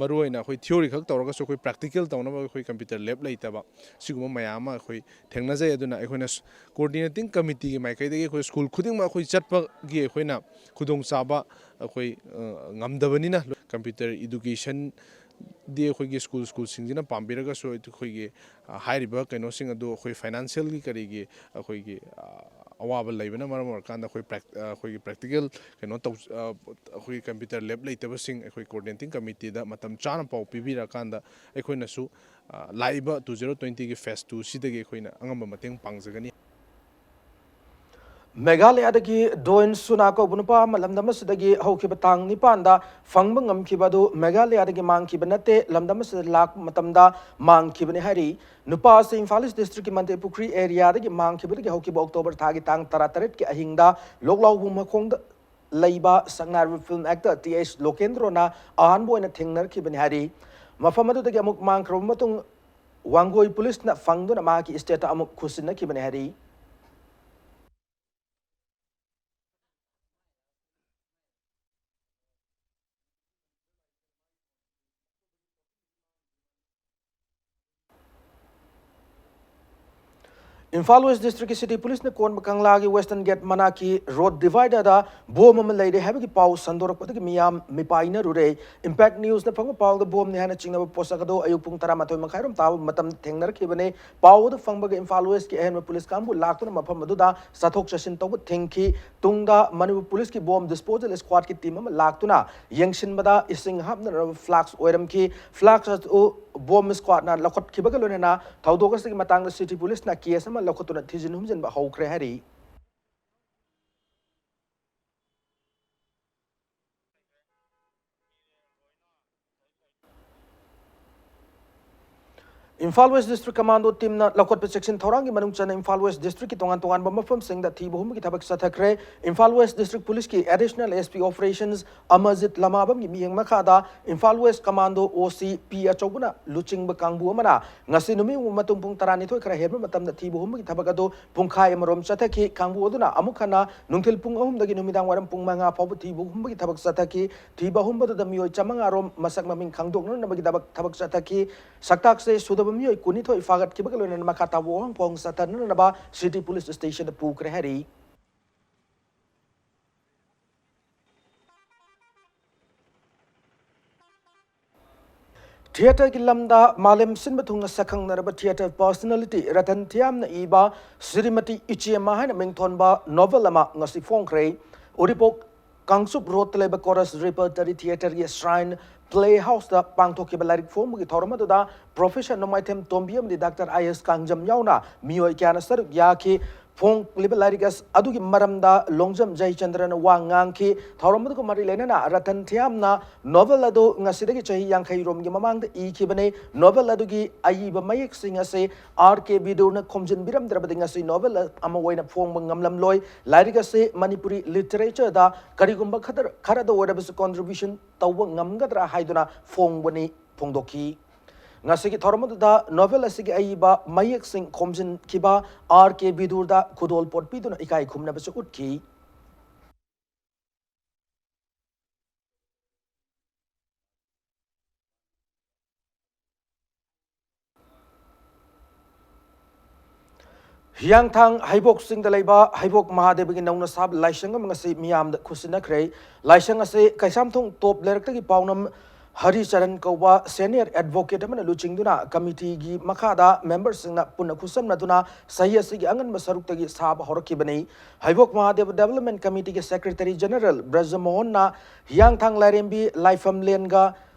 ꯃꯔꯨꯑꯣꯏꯅ ꯑꯩꯈꯣꯏ theory ꯈꯛ ꯇꯧꯔꯒꯁꯨ ꯑꯩꯈꯣꯏ practical ꯇꯧꯅꯕ ꯑꯩꯈꯣꯏ computer lab ꯂꯩꯇꯕ, ꯁꯤꯒꯨꯝꯕ ꯃꯌꯥꯝ ꯑꯃ ꯑꯩꯈꯣꯏ ꯊꯦꯡꯅꯖꯩ꯫ ꯑꯗꯨꯅ ꯑꯩꯈꯣꯏꯅ ꯁ-, coordinating committeeꯒꯤ ꯃꯥꯏꯀꯩꯗꯒꯤ ꯑꯩꯈꯣꯏ school ꯈꯨꯗꯤꯡꯃꯛ ꯑꯩꯈꯣꯏ ꯆꯠꯄꯒꯤ ꯑꯩꯈꯣꯏꯅ ꯈꯨꯗꯣꯡꯆꯥꯕ ꯑꯩꯈꯣꯏ, ꯑ, ꯉꯝꯗꯕꯅꯤꯅ computer education ꯗꯤ ꯑꯩꯈꯣꯏꯒꯤ school, schoolꯁꯤꯡꯁꯤꯅ ꯄꯥꯝꯕꯤꯔꯒꯁꯨ ꯑꯩꯈꯣꯏꯒꯤ, ꯑ, ꯍꯥꯏꯔꯤꯕ ꯀꯩꯅꯣꯁꯤꯡ ꯑꯗꯨ ꯑꯩꯈꯣꯏ financialꯒꯤ ꯀꯔꯤꯒꯤ ꯑꯩꯈꯣꯏꯒꯤ, ꯑ, ꯑꯋꯥꯕ ꯂꯩꯕꯅ ꯃꯔꯝ ꯑꯣꯏꯔꯀꯥꯟꯗ ꯑꯩꯈꯣꯏ prac-, ꯑ, ꯑꯩꯈꯣꯏꯒꯤ practical ꯀꯩꯅꯣ ꯇꯧ-, ꯑ, ꯑꯩꯈꯣꯏꯒꯤ computer lab ꯂꯩꯇꯕꯁꯤꯡ ꯑꯩꯈꯣꯏ coordinating committeeꯗ ꯃꯇꯝ ꯆꯥꯅ ꯄꯥꯎ ꯄꯤꯕꯤꯔꯀꯥꯟꯗ ꯑꯩꯈꯣꯏꯅꯁꯨ, ꯑ, ꯂꯥꯛꯏꯕ two zero twentyꯒꯤ phase twoꯁꯤꯗꯒꯤ ꯑꯩꯈꯣꯏꯅ ꯑꯉꯝꯕ ꯃꯇꯦꯡ ꯄꯥꯡꯖꯒꯅꯤ꯫ ꯃꯦꯘꯥꯂꯌꯥꯗꯒꯤ ꯗꯣꯏꯟ ꯁꯨꯅꯥ ꯀꯧꯕ ꯅꯨꯄꯥ ꯑꯃ ꯂꯝꯗꯝ ꯑꯁꯤꯗꯒꯤ ꯍꯧꯈꯤꯕ ꯇꯥꯡ ꯅꯤꯄꯥꯟꯗ ꯐꯪꯕ ꯉꯝꯈꯤꯕ ꯑꯗꯨ ꯃꯦꯘꯥꯂꯌꯥꯗꯒꯤ ꯃꯥꯡꯈꯤꯕ ꯅꯠꯇꯦ, ꯂꯝꯗꯝ ꯑꯁꯤꯗ ꯂꯥꯛꯄ ꯃꯇꯝꯗ ꯃꯥꯡꯈꯤꯕꯅꯤ ꯍꯥꯏꯔꯤ꯫ ꯅꯨꯄꯥ ꯑꯁꯤ ꯏꯝꯐꯥꯜ ꯏꯁ ꯗꯤꯁꯇ꯭ꯔꯤꯛꯀꯤ ꯃꯟꯇ꯭ꯔꯤ ꯄꯨꯈ꯭ꯔꯤ ꯑꯦꯔꯤꯌꯥꯗꯒꯤ ꯃꯥꯡꯈꯤꯕꯗꯒꯤ ꯍꯧꯈꯤꯕ ꯑꯣꯛꯇꯣꯕꯔ ꯊꯥꯒꯤ ꯇꯥꯡ ꯇꯔꯥꯇꯔꯦꯠꯀꯤ ꯑꯍꯤꯡꯗ ꯂꯣꯛꯂꯥꯎꯕꯨꯡ ꯃꯈꯣꯡꯗ ꯂꯩꯕ ꯁꯛꯅꯥꯏꯔꯕ ꯐꯤꯜꯝ ꯑꯦꯛꯇꯔ ꯇꯤ ꯑꯩꯆ ꯂꯣꯀꯦꯟꯗ꯭ꯔꯣꯅ ꯑꯍꯥꯟꯕ ꯑꯣꯏꯅ ꯊꯦꯡꯅꯔꯛꯈꯤꯕꯅꯤ ꯍꯥꯏꯔꯤ꯫ ꯃꯐꯝ ꯑꯗꯨꯗꯒꯤ ꯑꯃꯨꯛ ꯃꯥꯡꯈ꯭ꯔꯕ ꯃꯇꯨꯡ ꯋꯥꯡꯒꯣꯏ ꯄꯨꯂꯤꯁꯅ ꯐꯪꯗꯨꯅ ꯃꯍꯥꯛꯀꯤ ꯏꯁꯇꯦꯠꯇ ꯑꯃꯨꯛ ꯈꯨꯠꯁꯤꯟꯅꯈꯤꯕꯅꯤ ꯍꯥꯏꯔꯤ꯫ ꯏꯝꯐꯥꯜ ꯋꯦꯁ ꯗꯤꯁꯇ꯭ꯔꯤꯛꯀꯤ ꯁꯤꯇꯤ ꯄꯨꯂꯤꯁꯅ ꯀꯣꯟꯕ ꯀꯪꯂꯥꯒꯤ ꯋꯦꯁꯇꯔꯟ ꯒꯦꯠ ꯃꯅꯥꯛꯀꯤ ꯔꯣꯗ ꯗꯤꯚꯥꯏꯗꯔꯗ ꯕꯣꯝ ꯑꯃ ꯂꯩꯔꯦ ꯍꯥꯏꯕꯒꯤ ꯄꯥꯎ ꯁꯟꯗꯣꯔꯛꯄꯗꯒꯤ ꯃꯤꯌꯥꯝ ꯃꯤꯄꯥꯏꯅꯔꯨꯔꯦ꯫ ꯏꯝꯄꯦꯛ ꯅ꯭ꯌꯨꯁꯅ ꯐꯪꯕ ꯄꯥꯎꯗ ꯕꯣꯝꯅꯤ ꯍꯥꯏꯅ ꯆꯤꯡꯅꯕ ꯄꯣꯠꯁꯛ ꯑꯗꯨ ꯑꯌꯨꯛ ꯄꯨꯡ ꯇꯔꯥꯃꯥꯊꯣꯏ ꯃꯈꯥꯏꯔꯣꯝ ꯇꯥꯕ ꯃꯇꯝꯗ ꯊꯦꯡꯅꯔꯛꯈꯤꯕꯅꯤ꯫ ꯄꯥꯎ ꯑꯗꯨ ꯐꯪꯕꯒ ꯏꯝꯐꯥꯜ ꯋꯦꯁꯀꯤ ꯑꯍꯦꯟꯕ ꯄꯨꯂꯤꯁ ꯀꯥꯡꯕꯨ ꯂꯥꯛꯇꯨꯅ ꯃꯐꯝ ꯑꯗꯨꯗ ꯆꯠꯊꯣꯛ ꯆꯠꯁꯤꯟ ꯇꯧꯕ ꯊꯤꯡꯈꯤ꯫ ꯇꯨꯡꯗ ꯃꯅꯤꯄꯨꯔ ꯄꯨꯂꯤꯁꯀꯤ ꯕꯣꯝ ꯗꯤꯁꯄꯣꯖꯦꯜ ꯁ꯭ꯀ꯭ꯋꯥꯗꯀꯤ ꯇꯤꯝ ꯑꯃ ꯂꯥꯛꯇꯨꯅ ꯌꯦꯡꯁꯤꯟꯕꯗ ꯏꯁꯤꯡ ꯍꯥꯞꯅꯅꯕ ꯐ꯭ꯂꯥꯛꯁ ꯑꯣꯏꯔꯝꯈꯤ꯫ ꯐ꯭ꯂꯥꯛꯁ ꯑꯗꯨ ꯕꯣꯝ ꯁ꯭ꯀ꯭ꯋꯥꯗꯅ ꯂꯧꯈꯠꯈꯤꯕꯒ ꯂꯣꯏꯅꯅ ꯊꯧꯗꯣꯛ ꯑꯁꯤꯒꯤ ꯃꯇꯥꯡꯗ ꯁꯤꯇꯤ ꯄꯨꯂꯤꯁꯅ ꯀꯦꯁ ꯑꯃ ꯂꯧꯈꯠꯇꯨꯅ ꯊꯤꯖꯤꯟ ꯍꯨꯝꯖꯤꯟꯕ ꯍꯧꯈ꯭ꯔꯦ ꯍꯥꯏꯔꯤ꯫ ꯏꯝꯐꯥꯜ ꯋꯦꯁ ꯗꯤꯁꯇ꯭ꯔꯤꯛ ꯀꯃꯥꯟꯗꯣ ꯇꯤꯝꯅ ꯂꯧꯈꯠꯄ ꯆꯦꯛꯁꯤꯟ ꯊꯧꯔꯥꯡꯒꯤ ꯃꯅꯨꯡ ꯆꯟꯅ ꯏꯝꯐꯥꯜ ꯋꯦꯁ ꯗꯤꯁꯇ꯭ꯔꯤꯛꯀꯤ ꯇꯣꯉꯥꯟ ꯇꯣꯉꯥꯟꯕ ꯃꯐꯝꯁꯤꯡꯗ ꯊꯤꯕ ꯍꯨꯝꯕꯒꯤ ꯊꯕꯛ ꯆꯠꯊꯈ꯭ꯔꯦ꯫ ꯏꯝꯐꯥꯜ ꯋꯦꯁ ꯗꯤꯁꯇ꯭ꯔꯤꯛ ꯄꯨꯂꯤꯁꯀꯤ ꯑꯦꯗꯤꯁꯅꯦꯜ ꯑꯦꯁ ꯄꯤ ꯑꯣꯄꯔꯦꯁꯟꯁ ꯑꯃꯔꯖꯤꯠ ꯂꯃꯥꯕꯝꯒꯤ ꯃꯤꯠꯌꯦꯡ ꯃꯈꯥꯗ ꯏꯝꯐꯥꯜ ꯋꯦꯁ ꯀꯃꯥꯟꯗꯣ ꯑꯣ ꯁꯤ ꯄꯤ ꯑꯆꯧꯕꯅ ꯂꯨꯆꯤꯡꯕ ꯀꯥꯡꯕꯨ ꯑꯃꯅ ꯉꯁꯤ ꯅꯨꯃꯤꯠ ꯃꯇꯨꯡ ꯄꯨꯡ ꯇꯔꯥꯅꯤꯊꯣꯏ ꯈꯔ ꯍꯦꯟꯕ ꯃꯇꯝꯗ ꯊꯤꯕ ꯍꯨꯝꯕꯒꯤ ꯊꯕꯛ ꯑꯗꯨ ꯄꯨꯡꯈꯥꯏ ꯑꯃꯔꯣꯝ ꯆꯠꯊꯈꯤ꯫ ꯀꯥꯡꯕꯨ ꯑꯗꯨꯅ ꯑꯃꯨꯛ ꯍꯟꯅ ꯅꯨꯡꯊꯤꯜ ꯄꯨꯡ ꯑꯍꯨꯝꯗꯒꯤ ꯅꯨꯃꯤꯗꯥꯡ ꯋꯥꯏꯔꯝ ꯄꯨꯡ ꯃꯉꯥ ꯐꯥꯎꯕ ꯊꯤꯕ ꯍꯨꯝꯕꯒꯤ ꯊꯕꯛ ꯆꯠꯊꯈꯤ꯫ ꯊꯤꯕ ꯍꯨꯝꯕꯗꯨꯗ ꯃꯤꯑꯣꯏ ꯆꯥꯃꯉꯥ ꯔꯣꯝ ꯃꯁꯛ ꯃꯃꯤꯡ ꯈꯪꯗꯣꯛꯅꯅꯕꯒꯤꯗꯃꯛ ꯊꯕꯛ ꯆꯠꯊꯈꯤ꯫ ꯁꯛꯇꯥꯛꯁꯦ ꯁꯨꯗꯕ ꯃꯤꯑꯣꯏ ꯀꯨꯟꯅꯤꯊꯣꯏ ꯐꯥꯒꯠꯈꯤꯕꯒ ꯂꯣꯏꯅꯅ ꯃꯈꯥ ꯇꯥꯕ ꯋꯥꯍꯪ ꯄꯥꯎꯍꯪ ꯆꯠꯊꯅꯅꯕ ꯁꯤꯇꯤ ꯄꯨꯂꯤꯁ ꯁ꯭ꯇꯦꯁꯟꯗ ꯄꯨꯈ꯭ꯔꯦ ꯍꯥꯏꯔꯤ꯫ ꯊꯤꯌꯦꯇꯔꯒꯤ ꯂꯝꯗ ꯃꯥꯂꯦꯝ ꯁꯤꯟꯕ ꯊꯨꯡꯅ ꯁꯛꯈꯪꯅꯔꯕ ꯊꯤꯌꯦꯇꯔ ꯄꯔꯁꯅꯦꯂꯤꯇꯤ ꯔꯇꯟ ꯊꯤꯌꯥꯝꯅ ꯏꯕ ꯁ꯭ꯔꯤꯃꯇꯤ ꯏꯆꯦꯃ ꯍꯥꯏꯅ ꯃꯤꯡꯊꯣꯟꯕ ꯅꯣꯚꯦꯜ ꯑꯃ ꯉꯁꯤ ꯐꯣꯡꯈ꯭ꯔꯦ꯫ ꯎꯔꯤꯄꯣꯛ ꯀꯥꯡꯆꯨꯞ ꯔꯣꯗꯇ ꯂꯩꯕ ꯀꯣꯔꯁ ꯔꯤꯄꯔꯇꯔꯤ ꯊꯤꯌꯦꯇꯔꯒꯤ ꯁ꯭ꯔꯥꯏꯟ ꯄ꯭ꯂꯦ ꯍꯥꯎꯁꯇ ꯄꯥꯡꯊꯣꯛꯈꯤꯕ ꯂꯥꯏꯔꯤꯛ ꯐꯣꯡꯕꯒꯤ ꯊꯧꯔꯝ ꯑꯗꯨꯗ ꯄ꯭ꯔꯣꯐꯦꯁꯔ ꯅꯣꯡꯃꯥꯏꯊꯦꯝ ꯇꯣꯝꯕꯤ ꯑꯃꯗꯤ ꯗꯥꯛꯇꯔ ꯑꯥꯏ ꯑꯦꯁ ꯀꯥꯡꯖꯝ ꯌꯥꯎꯅ ꯃꯤꯑꯣꯏ ꯀꯌꯥꯅ ꯁꯔꯨꯛ ꯌꯥꯈꯤ꯫ ꯐꯣꯡꯂꯤꯕ ꯂꯥꯏꯔꯤꯛ ꯑꯁ-, ꯑꯗꯨꯒꯤ ꯃꯔꯝꯗ ꯂꯣꯡꯖꯝ ꯖꯌꯆꯟꯗ꯭ꯔꯅ ꯋꯥ ꯉꯥꯡꯈꯤ꯫ ꯊꯧꯔꯝ ꯑꯗꯨꯒ ꯃꯔꯤ ꯂꯩꯅꯅ ꯔꯇꯟ ꯊꯤꯌꯥꯝꯅ ꯅꯣꯚꯦꯜ ꯑꯗꯨ ꯉꯁꯤꯗꯒꯤ ꯆꯍꯤ ꯌꯥꯡꯈꯩ ꯔꯣꯝꯒꯤ ꯃꯃꯥꯡꯗ ꯏꯈꯤꯕꯅꯤ꯫ ꯅꯣꯚꯦꯜ ꯑꯗꯨꯒꯤ ꯑꯏꯕ ꯃꯌꯦꯛꯁꯤꯡ ꯑꯁꯤ ꯑꯥꯔ ꯀꯦ ꯕꯤꯗꯨꯔꯅ ꯈꯣꯝꯖꯤꯟꯕꯤꯔꯝꯗ꯭ꯔꯕꯗꯤ ꯉꯁꯤ ꯅꯣꯚꯦꯜ ꯑꯃ ꯑꯣꯏꯅ ꯐꯣꯡꯕ ꯉꯝꯂꯝꯂꯣꯏ꯫ ꯂꯥꯏꯔꯤꯛ ꯑꯁꯤ ꯃꯅꯤꯄꯨꯔꯤ ꯂꯤꯇꯔꯦꯆꯔꯗ ꯀꯔꯤꯒꯨꯝꯕ ꯈꯗꯔ-, ꯈꯔꯗ ꯑꯣꯏꯔꯕꯁꯨ ꯀꯣꯟꯇ꯭ꯔꯤꯕ꯭ꯌꯨꯁꯟ ꯇꯧꯕ ꯉꯝꯒꯗ꯭ꯔꯥ ꯍꯥꯏꯗꯨꯅ ꯐꯣꯡꯕꯅꯤ ꯐꯣꯡꯗꯣꯛꯈꯤ꯫ ꯉꯁꯤꯒꯤ ꯊꯧꯔꯝ ꯑꯗꯨꯗ ꯅꯣꯚꯦꯜ ꯑꯁꯤꯒꯤ ꯑꯏꯕ ꯃꯌꯦꯛꯁꯤꯡ ꯈꯣꯝꯖꯤꯟꯈꯤꯕ ꯑꯥꯔ ꯀꯦ ꯕꯤꯗꯨꯔꯗ ꯈꯨꯗꯣꯜꯄꯣꯠ ꯄꯤꯗꯨꯅ ꯏꯀꯥꯏ ꯈꯨꯝꯅꯕꯁꯨ ꯎꯠꯈꯤ꯫ ꯍꯤꯌꯥꯡꯊꯥꯡ ꯍꯩꯕꯣꯛ ꯆꯤꯡꯗ ꯂꯩꯕ ꯍꯩꯕꯣꯛ ꯃꯍꯥꯗꯦꯕꯒꯤ ꯅꯧꯅ ꯁꯥꯕ ꯂꯥꯏꯁꯪ ꯑꯃ ꯉꯁꯤ ꯃꯤꯌꯥꯝꯗ ꯈꯨꯠꯁꯤꯟꯅꯈ꯭ꯔꯦ꯫ ꯂꯥꯏꯁꯪ ꯑꯁꯤ ꯀꯩꯁꯥꯝꯊꯣꯡ ꯇꯣꯞ ꯂꯩꯔꯛꯇꯒꯤ ꯄꯥꯎꯅꯝ ꯍꯔꯤꯆꯔꯟ ꯀꯧꯕ ꯁꯦꯅꯤꯌꯔ ꯑꯦꯗꯚꯣꯀꯦꯠ ꯑꯃꯅ ꯂꯨꯆꯤꯡꯗꯨꯅ ꯀꯃꯤꯇꯤꯒꯤ ꯃꯈꯥꯗ ꯃꯦꯝꯕꯔꯁꯤꯡꯅ ꯄꯨꯟꯅ ꯈꯨꯠꯁꯝꯅꯗꯨꯅ ꯆꯍꯤ ꯑꯁꯤꯒꯤ ꯑꯉꯟꯕ ꯁꯔꯨꯛꯇꯒꯤ ꯁꯥꯕ ꯍꯧꯔꯛꯈꯤꯕꯅꯤ꯫ ꯍꯩꯕꯣꯛ ꯃꯍꯥꯗꯦꯕ ꯗꯦꯕꯂꯞꯃꯦꯟ ꯀꯃꯤꯇꯤꯒꯤ ꯁꯦꯀ꯭ꯔꯦꯇꯔꯤ ꯖꯦꯅꯔꯦꯜ ꯕ꯭ꯔꯖꯃꯣꯍꯟꯅ ꯍꯤꯌꯥꯡꯊꯥꯡ ꯂꯥꯏꯔꯦꯝꯕꯤ ꯂꯥꯏꯐꯝꯂꯦꯟꯒ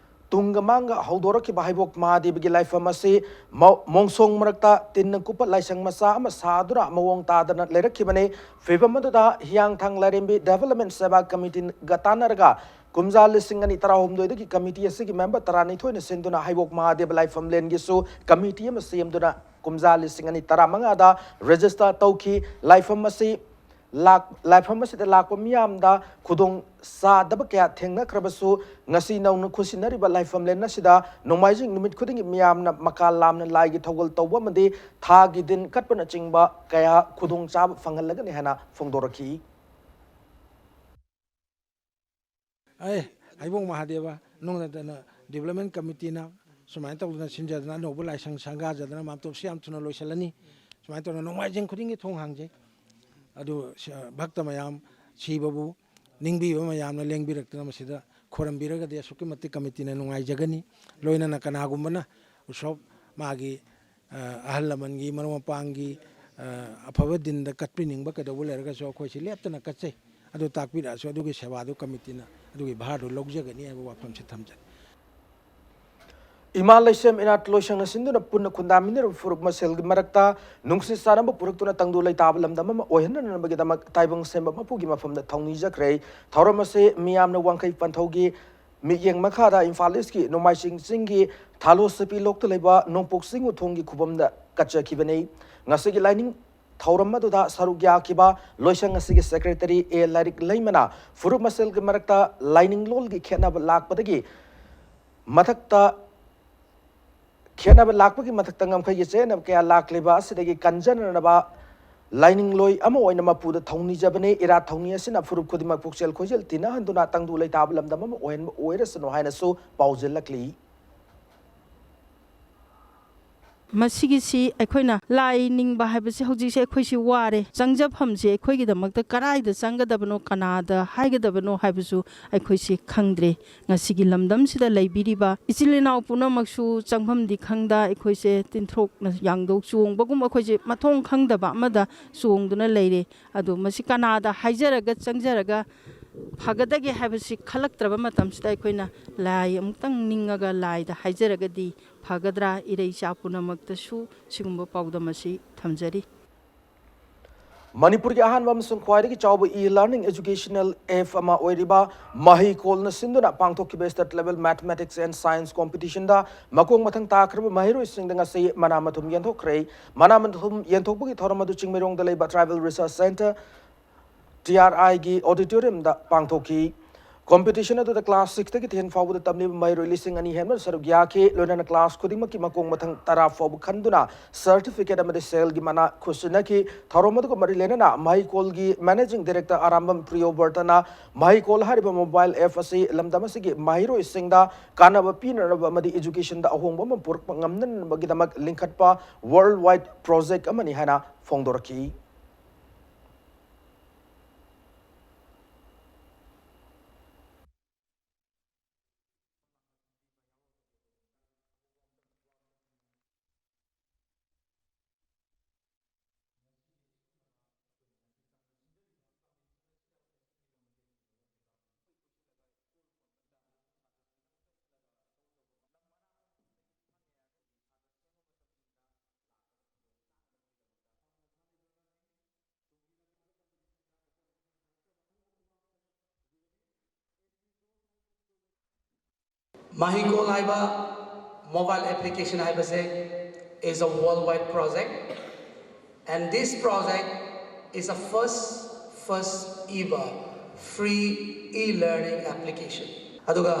ꯇꯨꯡꯒ ꯃꯥꯡꯒ ꯍꯧꯗꯣꯔꯛꯈꯤꯕ ꯍꯩꯕꯣꯛ ꯃꯍꯥꯗꯦꯕꯒꯤ ꯂꯥꯏꯐꯝ ꯑꯁꯤ ꯃ-, ꯃꯣꯡꯁꯣꯡ ꯃꯔꯛꯇ ꯇꯤꯟꯅ ꯀꯨꯞꯄ ꯂꯥꯏꯁꯪ ꯃꯆꯥ ꯑꯃ ꯁꯥꯗꯨꯅ ꯃꯑꯣꯡ ꯇꯥꯗꯅ ꯂꯩꯔꯛꯈꯤꯕꯅꯤ꯫ ꯐꯤꯕꯝ ꯑꯗꯨꯗ ꯍꯤꯌꯥꯡꯊꯥꯡ ꯂꯥꯏꯔꯦꯝꯕꯤ ꯗꯦꯕꯂꯞꯃꯦꯟ ꯁꯦꯕꯥ ꯀꯃꯤꯇꯤꯒ ꯇꯥꯟꯅꯔꯒ ꯀꯨꯝꯖꯥ ꯂꯤꯁꯤꯡ ꯑꯅꯤ ꯇꯔꯥꯍꯨꯝꯗꯣꯏꯗꯒꯤ ꯀꯃꯤꯇꯤ ꯑꯁꯤꯒꯤ ꯃꯦꯝꯕꯔ ꯇꯔꯥꯅꯤꯊꯣꯏꯅ ꯁꯤꯟꯗꯨꯅ ꯍꯩꯕꯣꯛ ꯃꯍꯥꯗꯦꯕ ꯂꯥꯏꯐꯝꯂꯦꯟꯒꯤꯁꯨ ꯀꯃꯤꯇꯤ ꯑꯃ ꯁꯦꯝꯗꯨꯅ ꯀꯨꯝꯖꯥ ꯂꯤꯁꯤꯡ ꯑꯅꯤ ꯇꯔꯥꯃꯉꯥꯗ ꯔꯦꯖꯤꯁꯇꯔ ꯇꯧꯈꯤ꯫ ꯂꯥꯏꯐꯝ ꯑꯁꯤ ꯂꯥꯛ-, ꯂꯥꯏꯐꯝ ꯑꯁꯤꯗ ꯂꯥꯛꯄ ꯃꯤꯌꯥꯝꯗ ꯈꯨꯗꯣꯡ ꯆꯥꯗꯕ ꯀꯌꯥ ꯊꯦꯡꯅꯈ꯭ꯔꯕꯁꯨ, ꯉꯁꯤ ꯅꯧꯅ ꯈꯨꯠꯁꯤꯟꯅꯔꯤꯕ ꯂꯥꯏꯐꯝꯂꯦꯟ ꯑꯁꯤꯗ ꯅꯣꯡꯃꯥꯏꯖꯤꯡ ꯅꯨꯃꯤꯠ ꯈꯨꯗꯤꯡꯒꯤ ꯃꯤꯌꯥꯝꯅ ꯃꯀꯥ ꯂꯥꯝꯅ ꯂꯥꯏꯒꯤ ꯊꯧꯒꯜ ꯇꯧꯕ ꯑꯃꯗꯤ ꯊꯥꯒꯤ ꯗꯤꯟ ꯀꯠꯄꯅꯆꯤꯡꯕ ꯀꯌꯥ ꯈꯨꯗꯣꯡꯆꯥꯕ ꯐꯪꯍꯜꯂꯒꯅꯤ ꯍꯥꯏꯅ ꯐꯣꯡꯗꯣꯔꯛꯈꯤ꯫ ꯑꯦ, ꯍꯩꯕꯣꯡ ꯃꯍꯥꯗꯦꯕ ꯅꯣꯡꯗꯅ ꯗꯤꯕ꯭ꯂꯞꯃꯦꯟ ꯀꯃꯤꯇꯤꯅ ꯁꯨꯃꯥꯏꯅ ꯇꯧꯗꯅ ꯁꯤꯟꯖꯗꯅ ꯑꯅꯧꯕ ꯂꯥꯏꯁꯪ ꯁꯪꯒꯥꯖꯗꯅ ꯃꯥꯝꯇꯣꯞꯁꯤ ꯌꯥꯝ ꯊꯨꯅ ꯂꯣꯏꯁꯤꯜꯂꯅꯤ꯫ ꯁꯨꯃꯥꯏꯅ ꯇꯧꯗꯅ ꯅꯣꯡꯃꯥꯏꯖꯤꯡ ꯈꯨꯗꯤꯡꯒꯤ ꯊꯣꯡ ꯍꯥꯡꯖꯩ꯫ ꯑꯗꯨ ꯁ-, ꯚꯛꯇ ꯃꯌꯥꯝ ꯁꯤꯕꯕꯨ ꯅꯤꯡꯕꯤꯕ ꯃꯌꯥꯝꯅ ꯂꯦꯡꯕꯤꯔꯛꯇꯅ ꯃꯁꯤꯗ ꯈꯣꯏꯔꯝꯕꯤꯔꯒꯗꯤ ꯑꯁꯨꯛꯀꯤ ꯃꯇꯤꯛ ꯀꯃꯤꯇꯤꯅ ꯅꯨꯡꯉꯥꯏꯖꯒꯅꯤ꯫ ꯂꯣꯏꯅꯅ ꯀꯅꯥꯒꯨꯝꯕꯅ ꯎꯁꯣꯞ ꯃꯥꯒꯤ ꯑ, ꯑꯍꯜ ꯂꯃꯟꯒꯤ, ꯃꯔꯨꯞ ꯃꯄꯥꯡꯒꯤ, ꯑ, ꯑꯐꯕ ꯗꯤꯟꯗ ꯀꯠꯄꯤꯅꯤꯡꯕ ꯀꯩꯗꯧꯕ ꯂꯩꯔꯒꯁꯨ ꯑꯩꯈꯣꯏꯁꯤ ꯂꯦꯞꯇꯅ ꯀꯠꯆꯩ꯫ ꯑꯗꯨ ꯇꯥꯛꯄꯤꯔꯛꯑꯁꯨ ꯑꯗꯨꯒꯤ ꯁꯦꯕꯥꯗꯨ ꯀꯃꯤꯇꯤꯅ ꯑꯗꯨꯒꯤ ꯚꯥꯔꯗꯨ ꯂꯧꯖꯒꯅꯤ ꯍꯥꯏꯕ ꯋꯥꯐꯝꯁꯤ ꯊꯝꯖꯒꯦ꯫ ꯏꯃꯥ ꯂꯩꯁꯦꯝ ꯏꯔꯥꯠ ꯂꯣꯏꯁꯪꯅ ꯁꯤꯟꯗꯨꯅ ꯄꯨꯟꯅ ꯈꯨꯟꯗꯥꯃꯤꯟꯅꯔꯕ ꯐꯨꯔꯨꯞ ꯃꯁꯦꯜꯒꯤ ꯃꯔꯛꯇ ꯅꯨꯡꯁꯤ ꯆꯥꯟꯅꯕ ꯄꯨꯔꯛꯇꯨꯅ ꯇꯪꯗꯨ ꯂꯩꯇꯥꯕ ꯂꯝꯗꯝ ꯑꯃ ꯑꯣꯏꯍꯟꯅꯅꯕꯒꯤꯗꯃꯛ ꯇꯥꯏꯕꯪ ꯁꯦꯝꯕ ꯃꯄꯨꯒꯤ ꯃꯐꯝꯗ ꯊꯧꯅꯤꯖꯈ꯭ꯔꯦ꯫ ꯊꯧꯔꯝ ꯑꯁꯤ ꯃꯤꯌꯥꯝꯅ ꯋꯥꯡꯈꯩ ꯄꯟꯊꯧꯒꯤ ꯃꯤꯠꯌꯦꯡ ꯃꯈꯥꯗ ꯏꯝꯐꯥꯜ ꯏꯁꯀꯤ ꯅꯣꯡꯃꯥꯏꯆꯤꯡ ꯆꯤꯡꯒꯤ ꯊꯥꯂꯣ ꯁꯤꯄꯤ ꯂꯣꯛꯇ ꯂꯩꯕ ꯅꯣꯡꯄꯣꯛ ꯆꯤꯡ ꯎꯊꯣꯡꯒꯤ ꯈꯨꯕꯝꯗ ꯀꯠꯆꯈꯤꯕꯅꯤ꯫ ꯉꯁꯤꯒꯤ ꯂꯥꯏꯅꯤꯡ ꯊꯧꯔꯝ ꯑꯗꯨꯗ ꯁꯔꯨꯛ ꯌꯥꯈꯤꯕ ꯂꯣꯏꯁꯪ ꯑꯁꯤꯒꯤ ꯁꯦꯀ꯭ꯔꯦꯇꯔꯤ ꯑꯦ ꯂꯥꯏꯔꯤꯛ ꯂꯩꯃꯅ ꯐꯨꯔꯨꯞ ꯃꯁꯦꯜꯒꯤ ꯃꯔꯛꯇ ꯂꯥꯏꯅꯤꯡꯂꯣꯟꯒꯤ ꯈꯦꯠꯅꯕ ꯂꯥꯛꯄꯗꯒꯤ ꯃꯊꯛꯇ ꯈꯦꯠꯅꯕ ꯂꯥꯛꯄꯒꯤ ꯃꯊꯛꯇ ꯉꯝꯈꯩꯒꯤ ꯆꯦꯟꯅꯕ ꯀꯌꯥ ꯂꯥꯛꯂꯤꯕ ꯑꯁꯤꯗꯒꯤ ꯀꯟꯖꯅꯅꯕ ꯂꯥꯏꯅꯤꯡꯂꯣꯏ ꯑꯃ ꯑꯣꯏꯅ ꯃꯄꯨꯗ ꯊꯧꯅꯤꯖꯕꯅꯤ꯫ ꯏꯔꯥꯠ ꯊꯧꯅꯤ ꯑꯁꯤꯅ ꯐꯨꯔꯨꯞ ꯈꯨꯗꯤꯡꯃꯛ ꯄꯨꯛꯆꯦꯜ ꯈꯣꯏꯖꯦꯜ ꯇꯤꯟꯅꯍꯟꯗꯨꯅ ꯇꯪꯗꯨ ꯂꯩꯇꯥꯕ ꯂꯝꯗꯝ ꯑꯃ ꯑꯣꯏꯍꯟꯕ ꯑꯣꯏꯔꯁꯅꯨ ꯍꯥꯏꯅꯁꯨ ꯄꯥꯎꯖꯦꯜꯂꯛꯂꯤ꯫ ꯃꯁꯤꯒꯤꯁꯤ ꯑꯩꯈꯣꯏꯅ ꯂꯥꯏ ꯅꯤꯡꯕ ꯍꯥꯏꯕꯁꯤ ꯍꯧꯖꯤꯛꯁꯦ ꯑꯩꯈꯣꯏꯁꯤ ꯋꯥꯔꯦ꯫ ꯆꯪꯖꯐꯝꯁꯦ ꯑꯩꯈꯣꯏꯒꯤꯗꯃꯛꯇ ꯀꯗꯥꯏꯗ ꯆꯪꯒꯗꯕꯅꯣ, ꯀꯅꯥꯗ ꯍꯥꯏꯒꯗꯕꯅꯣ ꯍꯥꯏꯕꯁꯨ ꯑꯩꯈꯣꯏꯁꯤ ꯈꯪꯗ꯭ꯔꯦ꯫ ꯉꯁꯤꯒꯤ ꯂꯝꯗꯝꯁꯤꯗ ꯂꯩꯕꯤꯔꯤꯕ ꯏꯆꯤꯜ ꯏꯅꯥꯎ ꯄꯨꯝꯅꯃꯛꯁꯨ ꯆꯪꯐꯝꯗꯤ ꯈꯪꯗ ꯑꯩꯈꯣꯏꯁꯦ ꯇꯤꯟꯊ꯭ꯔꯣꯛꯅ ꯌꯥꯡꯗꯧ ꯆꯣꯡꯕꯒꯨꯝ ꯑꯩꯈꯣꯏꯁꯦ ꯃꯊꯣꯡ ꯈꯪꯗꯕ ꯑꯃꯗ ꯆꯣꯡꯗꯨꯅ ꯂꯩꯔꯦ꯫ ꯑꯗꯣ ꯃꯁꯤ ꯀꯅꯥꯗ ꯍꯥꯏꯖꯔꯒ ꯆꯪꯖꯔꯒ ꯐꯒꯗꯒꯦ ꯍꯥꯏꯕꯁꯤ ꯈꯜꯂꯛꯇ꯭ꯔꯕ ꯃꯇꯝꯁꯤꯗ ꯑꯩꯈꯣꯏꯅ ꯂꯥꯏ ꯑꯃꯨꯛꯇꯪ ꯅꯤꯡꯉꯒ ꯂꯥꯏꯗ ꯍꯥꯏꯖꯔꯒꯗꯤ ꯐꯒꯗ꯭ꯔꯥ? ꯏꯔꯩ ꯏꯆꯥ ꯄꯨꯝꯅꯃꯛꯇꯁꯨ ꯁꯤꯒꯨꯝꯕ ꯄꯥꯎꯗꯝ ꯑꯁꯤ ꯊꯝꯖꯔꯤ꯫ ꯃꯅꯤꯄꯨꯔꯒꯤ ꯑꯍꯥꯟꯕ ꯑꯃꯁꯨꯡ ꯈ꯭ꯋꯥꯏꯗꯒꯤ ꯆꯥꯎꯕ e-learning educational app ꯑꯃ ꯑꯣꯏꯔꯤꯕ ꯃꯍꯩꯀꯣꯜꯅ ꯁꯤꯟꯗꯨꯅ ꯄꯥꯡꯊꯣꯛꯈꯤꯕ state level mathematics and science competitionꯗ ꯃꯈꯣꯡ ꯃꯊꯪ ꯇꯥꯈ꯭ꯔꯕ ꯃꯍꯩꯔꯣꯏꯁꯤꯡꯗ ꯉꯁꯤ ꯃꯅꯥ ꯃꯊꯨꯝ ꯌꯦꯟꯊꯣꯛꯈ꯭ꯔꯦ꯫ ꯃꯅꯥ ꯃꯊꯨꯝ ꯌꯦꯟꯊꯣꯛꯄꯒꯤ ꯊꯧꯔꯝ ꯑꯗꯨ ꯆꯤꯡꯃꯩꯔꯣꯡꯗ ꯂꯩꯕ Tribal Research Centre, T R Iꯒꯤ auditoriumꯗ ꯄꯥꯡꯊꯣꯛꯈꯤ꯫ Competition ꯑꯗꯨꯗ class sixꯇꯒꯤ ten ꯐꯥꯎꯕꯗ ꯇꯝꯂꯤꯕ ꯃꯍꯩꯔꯣꯏ ꯂꯤꯁꯤꯡ ꯑꯅꯤ ꯍꯦꯟꯕꯅ ꯁꯔꯨꯛ ꯌꯥꯈꯤ꯫ ꯂꯣꯏꯅꯅ class ꯈꯨꯗꯤꯡꯃꯛꯀꯤ ꯃꯈꯣꯡ ꯃꯊꯪ ꯇꯔꯥ ꯐꯥꯎꯕ ꯈꯟꯗꯨꯅ certificate ꯑꯃꯗꯤ ꯁꯦꯜꯒꯤ ꯃꯅꯥ ꯈꯨꯠꯁꯤꯟꯅꯈꯤ꯫ ꯊꯧꯔꯝ ꯑꯗꯨꯒ ꯃꯔꯤ ꯂꯩꯅꯅ ꯃꯍꯩꯀꯣꯜꯒꯤ managing director ꯑꯔꯥꯝꯕꯝ ꯄ꯭ꯔꯤꯌꯣꯕ꯭ꯔꯇꯅ ꯃꯍꯩꯀꯣꯜ ꯍꯥꯏꯔꯤꯕ mobile app ꯑꯁꯤ ꯂꯝꯗꯝ ꯑꯁꯤꯒꯤ ꯃꯍꯩꯔꯣꯏꯁꯤꯡꯗ ꯀꯥꯟꯅꯕ ꯄꯤꯅꯅꯕ ꯑꯃꯗꯤ educationꯗ ꯑꯍꯣꯡꯕ ꯑꯃ ꯄꯨꯔꯛꯄ ꯉꯝꯅꯅꯕꯒꯤꯗꯃꯛ ꯂꯤꯡꯈꯠꯄ world wide project ꯑꯃꯅꯤ ꯍꯥꯏꯅ ꯐꯣꯡꯗꯣꯔꯛꯈꯤ꯫ ꯃꯍꯩꯀꯣꯜ ꯍꯥꯏꯕ mobile application ꯍꯥꯏꯕꯁꯦ is a worldwide project, and this project is a first first ever free e-learning application. ꯑꯗꯨꯒ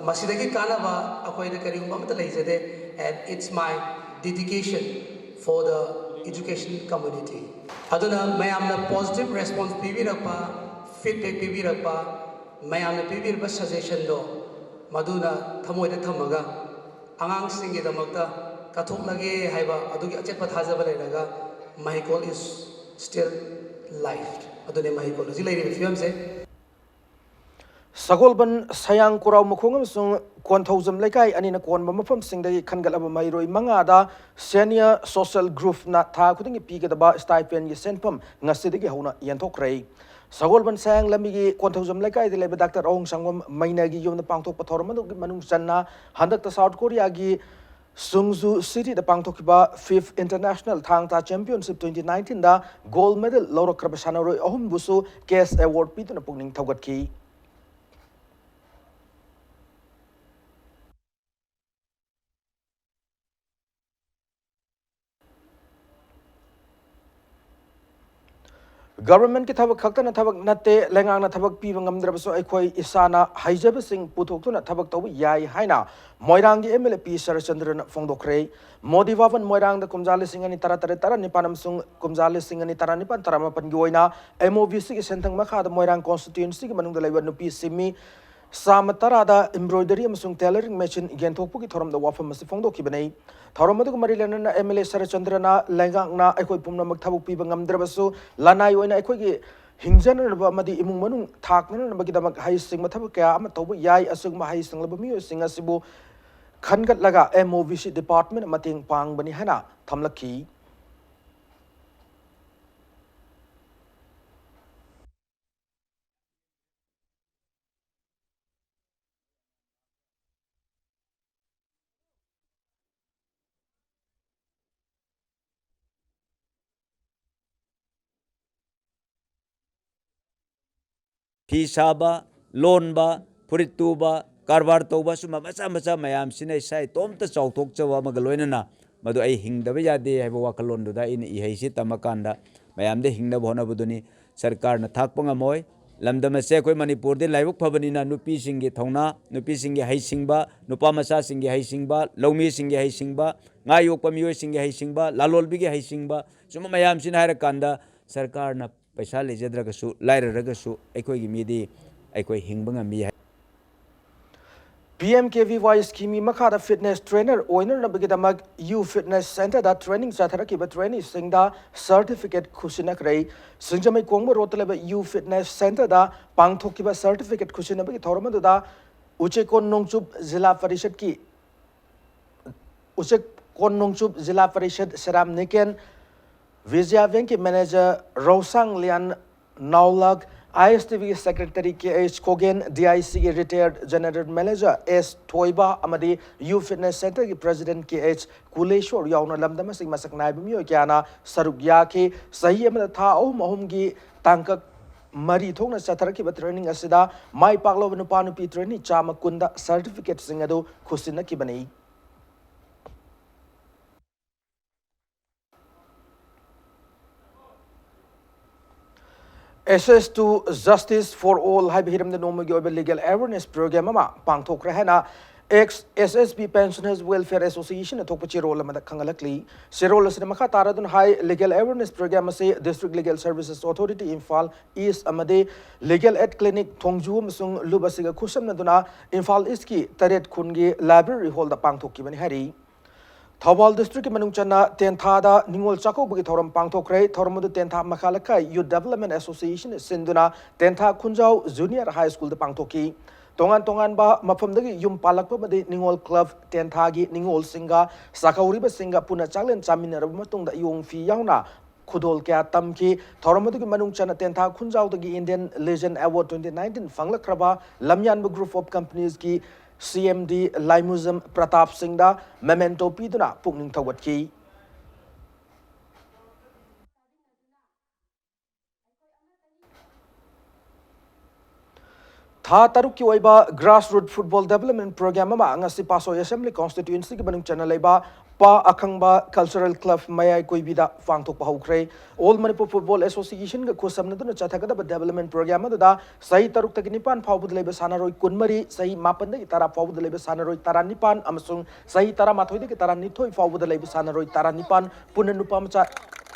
ꯃꯁꯤꯗꯒꯤ ꯀꯥꯟꯅꯕ ꯑꯩꯈꯣꯏꯗ ꯀꯔꯤꯒꯨꯝꯕ ꯑꯃꯠꯇ ꯂꯩꯖꯗꯦ, and it's my dedication for the education community. ꯑꯗꯨꯅ ꯃꯌꯥꯝꯅ positive response ꯄꯤꯕꯤꯔꯛꯄ, feedback ꯄꯤꯕꯤꯔꯛꯄ, ꯃꯌꯥꯝꯅ ꯄꯤꯕꯤꯔꯤꯕ suggestionꯗꯣ ꯃꯗꯨꯅ ꯊꯃꯣꯏꯗ ꯊꯝꯃꯒ ꯑꯉꯥꯡꯁꯤꯡꯒꯤꯗꯃꯛꯇ ꯀꯠꯊꯣꯛꯂꯒꯦ ꯍꯥꯏꯕ ꯑꯗꯨꯒꯤ ꯑꯆꯦꯠꯄ ꯊꯥꯖꯕ ꯂꯩꯔꯒ ꯃꯍꯩꯀꯣꯜ is still life꯫ ꯑꯗꯨꯅꯤ ꯃꯍꯩꯀꯣꯜ ꯍꯧꯖꯤꯛ ꯂꯩꯔꯤꯕ ꯐꯤꯕꯝꯁꯦ꯫ ꯁꯒꯣꯜꯕꯟ, ꯁꯌꯥꯡ ꯀꯨꯔꯥꯎ ꯃꯈꯣꯡ ꯑꯃꯁꯨꯡ ꯀꯣꯟꯊꯧꯖꯝ ꯂꯩꯀꯥꯏ ꯑꯅꯤꯅ ꯀꯣꯟꯕ ꯃꯐꯝꯁꯤꯡꯗꯒꯤ ꯈꯟꯒꯠꯂꯕ ꯃꯍꯩꯔꯣꯏ ꯃꯉꯥꯗ Senior Social Groupꯅ ꯊꯥ ꯈꯨꯗꯤꯡꯒꯤ ꯄꯤꯒꯗꯕ stipendꯒꯤ ꯁꯦꯟꯐꯝ ꯉꯁꯤꯗꯒꯤ ꯍꯧꯅ ꯌꯦꯟꯊꯣꯛꯈ꯭ꯔꯦ꯫ ꯁꯒꯣꯜꯕꯟ ꯁꯌꯥꯡ ꯂꯝꯕꯤꯒꯤ ꯀꯣꯟꯊꯧꯖꯝ ꯂꯩꯀꯥꯏꯗ ꯂꯩꯕ ꯗꯥꯛꯇꯔ ꯑꯍꯣꯡꯁꯪꯕꯝ ꯃꯩꯅꯒꯤ ꯌꯨꯝꯗ ꯄꯥꯡꯊꯣꯛꯄ ꯊꯧꯔꯝ ꯑꯗꯨꯒꯤ ꯃꯅꯨꯡ ꯆꯟꯅ ꯍꯟꯗꯛꯇ ꯁꯥꯎꯠ ꯀꯣꯔꯤꯌꯥꯒꯤ ꯁꯨꯡꯖꯨ ꯁꯤꯇꯤꯗ ꯄꯥꯡꯊꯣꯛꯈꯤꯕ fifth International ꯊꯥꯡ ꯇꯥ Championship twenty nineteenꯗ gold medal ꯂꯧꯔꯛꯈ꯭ꯔꯕ ꯁꯥꯟꯅꯔꯣꯏ ꯑꯍꯨꯝꯕꯨꯁꯨ cash award ꯄꯤꯗꯨꯅ ꯄꯨꯛꯅꯤꯡ ꯊꯧꯒꯠꯈꯤ꯫ Governmentꯀꯤ ꯊꯕꯛ ꯈꯛꯇꯅ ꯊꯕꯛ ꯅꯠꯇꯦ, ꯂꯩꯉꯥꯛꯅ ꯊꯕꯛ ꯄꯤꯕ ꯉꯝꯗ꯭ꯔꯕꯁꯨ ꯑꯩꯈꯣꯏ ꯏꯁꯥꯅ ꯍꯩꯖꯕꯁꯤꯡ ꯄꯨꯊꯣꯛꯇꯨꯅ ꯊꯕꯛ ꯇꯧꯕ ꯌꯥꯏ ꯍꯥꯏꯅ ꯃꯣꯏꯔꯥꯡꯒꯤ MLA ꯄꯤ ꯁꯔꯠꯆꯟꯗ꯭ꯔꯅ ꯐꯣꯡꯗꯣꯛꯈ꯭ꯔꯦ꯫ ꯃꯣꯗꯤ ꯚꯕꯟ ꯃꯣꯏꯔꯥꯡꯗ ꯀꯨꯝꯖꯥ ꯂꯤꯁꯤꯡ ꯑꯅꯤ ꯇꯔꯥꯇꯔꯦꯠ ꯇꯔꯥꯅꯤꯄꯥꯟ ꯑꯃꯁꯨꯡ ꯀꯨꯝꯖꯥ ꯂꯤꯁꯤꯡ ꯑꯅꯤ ꯇꯔꯥꯅꯤꯄꯥꯟ ꯇꯔꯥꯃꯥꯄꯟꯒꯤ ꯑꯣꯏꯅ MOVCꯒꯤ ꯁꯦꯟꯊꯪ ꯃꯈꯥꯗ ꯃꯣꯏꯔꯥꯡ constituencyꯒꯤ ꯃꯅꯨꯡꯗ ꯂꯩꯕ ꯅꯨꯄꯤ ꯁꯤꯟꯃꯤ ꯆꯥꯝꯃ ꯇꯔꯥꯗ embroidery ꯑꯃꯁꯨꯡ tailoring machine ꯌꯦꯟꯊꯣꯛꯄꯒꯤ ꯊꯧꯔꯝꯗ ꯋꯥꯐꯝ ꯑꯁꯤ ꯐꯣꯡꯗꯣꯛꯈꯤꯕꯅꯤ꯫ ꯊꯧꯔꯝ ꯑꯗꯨꯒ ꯃꯔꯤ ꯂꯩꯅꯅ MLA ꯁꯔꯠꯆꯟꯗ꯭ꯔꯅ ꯂꯩꯉꯥꯛꯅ ꯑꯩꯈꯣꯏ ꯄꯨꯝꯅꯃꯛ ꯊꯕꯛ ꯄꯤꯕ ꯉꯝꯗ꯭ꯔꯕꯁꯨ ꯂꯅꯥꯏ ꯑꯣꯏꯅ ꯑꯩꯈꯣꯏꯒꯤ ꯍꯤꯡꯖꯅꯅꯕ ꯑꯃꯗꯤ ꯏꯃꯨꯡ ꯃꯅꯨꯡ ꯊꯥꯛꯅꯅꯕꯒꯤꯗꯃꯛ ꯍꯩꯁꯤꯡꯕ ꯊꯕꯛ ꯀꯌꯥ ꯑꯃ ꯇꯧꯕ ꯌꯥꯏ꯫ ꯑꯁꯤꯒꯨꯝꯕ ꯍꯩꯁꯤꯡꯂꯕ ꯃꯤꯑꯣꯏꯁꯤꯡ ꯑꯁꯤꯕꯨ ꯈꯟꯒꯠꯂꯒ MOVC department ꯃꯇꯦꯡ ꯄꯥꯡꯕꯅꯤ ꯍꯥꯏꯅ ꯊꯝꯂꯛꯈꯤ꯫ ꯐꯤ ꯁꯥꯕ, ꯂꯣꯟꯕ, ꯐꯨꯔꯤꯠ ꯇꯨꯕ, ꯀꯔꯕꯥꯔ ꯇꯧꯕ, ꯁꯨꯝꯕ ꯃꯆꯥ ꯃꯆꯥ ꯃꯌꯥꯝꯁꯤꯅ ꯏꯁꯥ ꯏꯇꯣꯝꯇ ꯆꯥꯎꯊꯣꯛꯆꯕ ꯑꯃꯒ ꯂꯣꯏꯅꯅ ꯃꯗꯨ ꯑꯩ ꯍꯤꯡꯗꯕ ꯌꯥꯗꯦ ꯍꯥꯏꯕ ꯋꯥꯈꯜꯂꯣꯟꯗꯨꯗ ꯑꯩꯅ ꯏꯍꯩꯁꯤ ꯇꯝꯃꯀꯥꯟꯗ ꯃꯌꯥꯝꯗ ꯍꯤꯡꯅꯕ ꯍꯣꯠꯅꯕꯗꯨꯅꯤ꯫ ꯁꯔꯀꯥꯔꯅ ꯊꯥꯛꯄ ꯉꯝꯃꯣꯏ꯫ ꯂꯝꯗꯝ ꯑꯁꯦ ꯑꯩꯈꯣꯏ ꯃꯅꯤꯄꯨꯔꯗꯤ ꯂꯥꯏꯕꯛ ꯐꯕꯅꯤꯅ ꯅꯨꯄꯤꯁꯤꯡꯒꯤ ꯊꯧꯅꯥ, ꯅꯨꯄꯤꯁꯤꯡꯒꯤ ꯍꯩꯁꯤꯡꯕ, ꯅꯨꯄꯥ ꯃꯆꯥꯁꯤꯡꯒꯤ ꯍꯩꯁꯤꯡꯕ, ꯂꯧꯃꯤꯁꯤꯡꯒꯤ ꯍꯩꯁꯤꯡꯕ, ꯉꯥ ꯌꯣꯛꯄ ꯃꯤꯑꯣꯏꯁꯤꯡꯒꯤ ꯍꯩꯁꯤꯡꯕ, ꯂꯂꯣꯟꯕꯤꯒꯤ ꯍꯩꯁꯤꯡꯕ, ꯁꯨꯝꯕ ꯃꯌꯥꯝꯁꯤꯅ ꯍꯥꯏꯔꯀꯥꯟꯗ ꯁꯔꯀꯥꯔꯅ ꯄꯩꯁꯥ ꯂꯩꯖꯗ꯭ꯔꯒꯁꯨ, ꯂꯥꯏꯔꯔꯒꯁꯨ ꯑꯩꯈꯣꯏꯒꯤ ꯃꯤꯗꯤ ꯑꯩꯈꯣꯏ ꯍꯤꯡꯕ ꯉꯝꯃꯤ ꯍꯥꯏ꯫ ꯄꯤ ꯑꯦꯝ ꯀꯦ ꯚꯤ ꯋꯥꯏ ꯁ꯭ꯀꯤꯝꯒꯤ ꯃꯈꯥꯗ ꯐꯤꯠꯅꯦꯁ ꯇ꯭ꯔꯦꯅꯔ ꯑꯣꯏꯅꯅꯕꯒꯤꯗꯃꯛ ꯌꯨ ꯐꯤꯠꯅꯦꯁ ꯁꯦꯟꯇꯔꯗ ꯇ꯭ꯔꯦꯅꯤꯡ ꯆꯠꯊꯔꯛꯈꯤꯕ ꯇ꯭ꯔꯦꯅꯤꯁꯤꯡꯗ ꯁꯔꯇꯤꯐꯤꯀꯦꯠ ꯈꯨꯠꯁꯤꯟꯅꯈ꯭ꯔꯦ꯫ ꯁꯤꯡꯖꯃꯩ ꯀꯣꯡꯕ ꯔꯣꯗꯇ ꯂꯩꯕ ꯌꯨ ꯐꯤꯠꯅꯦꯁ ꯁꯦꯟꯇꯔꯗ ꯄꯥꯡꯊꯣꯛꯈꯤꯕ ꯁꯔꯇꯤꯐꯤꯀꯦꯠ ꯈꯨꯠꯁꯤꯟꯅꯕꯒꯤ ꯊꯧꯔꯝ ꯑꯗꯨꯗ ꯎꯆꯦꯛꯀꯣꯟ ꯅꯣꯡꯆꯨꯞ ꯖꯤꯂꯥ ꯄꯔꯤꯁꯠꯀꯤ ꯎꯆꯦꯛꯀꯣꯟ ꯅꯣꯡꯆꯨꯞ ꯖꯤꯂꯥ ꯄꯔꯤꯁꯠ ꯁꯦꯔꯥꯝ ꯅꯤꯀꯦꯟ, ꯕꯤꯖꯌꯥ ꯕꯦꯡꯛꯀꯤ manager Roushang Lian Naulak, I S T ꯚꯤꯒꯤ secretary K H Khogen, D I ꯁꯤꯒꯤ retired general manager S Thoiba ꯑꯃꯗꯤ ꯌꯨ ꯐꯤꯠꯅꯦꯁ ꯁꯦꯟꯇꯔꯒꯤ ꯄ꯭ꯔꯦꯁꯤꯗꯦꯟꯠ ꯀꯦ ꯑꯩꯆ ꯀꯨꯂꯦꯁꯣꯔ ꯌꯥꯎꯅ ꯂꯝꯗꯝ ꯑꯁꯤꯒꯤ ꯃꯁꯛ ꯅꯥꯏꯕ ꯃꯤꯑꯣꯏ ꯀꯌꯥꯅ ꯁꯔꯨꯛ ꯌꯥꯈꯤ꯫ ꯆꯍꯤ ꯑꯃꯗ ꯊꯥ ꯑꯍꯨꯝ ꯑꯍꯨꯝꯒꯤ ꯇꯥꯡꯀꯛ ꯃꯔꯤ ꯊꯣꯛꯅ ꯆꯠꯊꯔꯛꯈꯤꯕ ꯇ꯭ꯔꯦꯅꯤꯡ ꯑꯁꯤꯗ ꯃꯥꯏ ꯄꯥꯛꯂꯕ ꯅꯨꯄꯥ ꯅꯨꯄꯤ ꯇ꯭ꯔꯦꯅꯤ ꯆꯥꯝꯃ ꯀꯨꯟꯗ ꯁꯔꯇꯤꯐꯤꯀꯦꯠꯁꯤꯡ ꯑꯗꯨ ꯈꯨꯠꯁꯤꯟꯅꯈꯤꯕꯅꯤ꯫ Access to Justice for All ꯍꯥꯏꯕ ꯍꯤꯔꯝꯗ ꯅꯣꯡꯃꯒꯤ ꯑꯣꯏꯕ ꯂꯤꯒꯦꯜ ꯑꯦꯋꯦꯔꯅꯦꯁ ꯄ꯭ꯔꯣꯒ꯭ꯔꯥꯝ ꯑꯃ ꯄꯥꯡꯊꯣꯛꯈ꯭ꯔꯦ ꯍꯥꯏꯅ ex S S B pensioners welfare ꯑꯦꯁꯣꯁꯤꯌꯦꯁꯟꯅ ꯊꯣꯛꯄ ꯆꯦꯔꯣꯜ ꯑꯃꯗ ꯈꯪꯍꯜꯂꯛꯂꯤ꯫ ꯆꯦꯔꯣꯜ ꯑꯁꯤꯅ ꯃꯈꯥ ꯇꯥꯔꯗꯨꯅ ꯍꯥꯏ, ꯂꯤꯒꯦꯜ ꯑꯦꯋꯦꯔꯅꯦꯁ ꯄ꯭ꯔꯣꯒ꯭ꯔꯥꯝ ꯑꯁꯤ district legal services authority Imphal East ꯑꯃꯗꯤ ꯂꯤꯒꯦꯜ ꯑꯦꯗ ꯀ꯭ꯂꯤꯅꯤꯛ ꯊꯣꯡꯖꯨ ꯑꯃꯁꯨꯡ ꯂꯨꯞ ꯑꯁꯤꯒ ꯈꯨꯠꯁꯝꯅꯗꯨꯅ ꯏꯝꯐꯥꯜ ꯏꯁꯀꯤ ꯇꯔꯦꯠ ꯈꯨꯟꯒꯤ ꯂꯥꯏꯕ꯭ꯔꯦꯔꯤ ꯍꯣꯜꯗ ꯄꯥꯡꯊꯣꯛꯈꯤꯕꯅꯤ ꯍꯥꯏꯔꯤ꯫ ꯊꯧꯕꯥꯜ ꯗꯤꯁꯇ꯭ꯔꯤꯛꯀꯤ ꯃꯅꯨꯡ ꯆꯟꯅ ꯇꯦꯟꯊꯥꯗ ꯅꯤꯉꯣꯜ ꯆꯥꯛꯀꯧꯕꯒꯤ ꯊꯧꯔꯝ ꯄꯥꯡꯊꯣꯛꯈ꯭ꯔꯦ꯫ ꯊꯧꯔꯝ ꯑꯗꯨ ꯇꯦꯟꯊꯥ ꯃꯈꯥ ꯂꯩꯀꯥꯏ ꯌꯨꯠ ꯗꯦꯕꯂꯞꯃꯦꯟ ꯑꯦꯁꯣꯁꯤꯌꯦꯁꯟꯅ ꯁꯤꯟꯗꯨꯅ ꯇꯦꯟꯊꯥ ꯈꯨꯟꯖꯥꯎ ꯖꯨꯅꯤꯌꯔ ꯍꯥꯏ ꯁ꯭ꯀꯨꯜꯗ ꯄꯥꯡꯊꯣꯛꯈꯤ꯫ ꯇꯣꯉꯥꯟ ꯇꯣꯉꯥꯟꯕ ꯃꯐꯝꯗꯒꯤ ꯌꯨꯝ ꯄꯥꯜꯂꯛꯄ ꯑꯃꯗꯤ ꯅꯤꯉꯣꯜ ꯀ꯭ꯂꯕ ꯇꯦꯟꯊꯥꯒꯤ ꯅꯤꯉꯣꯜꯁꯤꯡꯒ ꯆꯥꯛꯀꯧꯔꯤꯕꯁꯤꯡꯒ ꯄꯨꯟꯅ ꯆꯥꯛꯂꯦꯟ ꯆꯥꯃꯤꯟꯅꯔꯕ ꯃꯇꯨꯡꯗ ꯏꯌꯣꯡ ꯐꯤ ꯌꯥꯎꯅ ꯈꯨꯗꯣꯜ ꯀꯌꯥ ꯇꯝꯈꯤ꯫ ꯊꯧꯔꯝ ꯑꯗꯨꯒꯤ ꯃꯅꯨꯡ ꯆꯟꯅ ꯇꯦꯟꯊꯥ ꯈꯨꯟꯖꯥꯎꯗꯒꯤ Indian Legend Award twenty nineteen ꯐꯪꯂꯛꯈ꯭ꯔꯕ ꯂꯝꯌꯥꯟꯕ Group of Companiesꯀꯤ ꯁꯤ ꯑꯦꯝ ꯗꯤ ꯂꯥꯏꯃꯨꯖꯝ ꯄ꯭ꯔꯇꯥꯞ ꯁꯤꯡꯗ memento ꯄꯤꯗꯨꯅ ꯄꯨꯛꯅꯤꯡ ꯊꯧꯒꯠꯈꯤ꯫ ꯊꯥ ꯇꯔꯨꯛꯀꯤ ꯑꯣꯏꯕ Grassroot Football Development Program ꯑꯃ ꯉꯁꯤ ꯄꯥꯁꯣꯏ Assembly Constituencyꯒꯤ ꯃꯅꯨꯡ ꯆꯟꯅ ꯂꯩꯕ ꯄꯥ ꯑꯈꯪꯕ Cultural Club ꯃꯌꯥꯏ ꯀꯣꯏꯕꯤꯗ ꯄꯥꯡꯊꯣꯛꯄ ꯍꯧꯈ꯭ꯔꯦ꯫ All Manipur Football Associationꯒ ꯈꯨꯠꯁꯝꯅꯗꯨꯅ ꯆꯠꯊꯒꯗꯕ development program ꯑꯗꯨꯗ ꯆꯍꯤ ꯇꯔꯨꯛꯇꯒꯤ ꯅꯤꯄꯥꯟ ꯐꯥꯎꯕꯗ ꯂꯩꯕ ꯁꯥꯟꯅꯔꯣꯏ ꯀꯨꯟꯃꯔꯤ, ꯆꯍꯤ ꯃꯥꯄꯟꯗꯒꯤ ꯇꯔꯥ ꯐꯥꯎꯕꯗ ꯂꯩꯕ ꯁꯥꯟꯅꯔꯣꯏ ꯇꯔꯥꯅꯤꯄꯥꯟ ꯑꯃꯁꯨꯡ ꯆꯍꯤ ꯇꯔꯥꯃꯥꯊꯣꯏꯗꯒꯤ ꯇꯔꯥꯅꯤꯊꯣꯏ ꯐꯥꯎꯕꯗ ꯂꯩꯕ ꯁꯥꯟꯅꯔꯣꯏ ꯇꯔꯥꯅꯤꯄꯥꯟ, ꯄꯨꯟꯅ ꯅꯨꯄꯥ ꯃꯆꯥ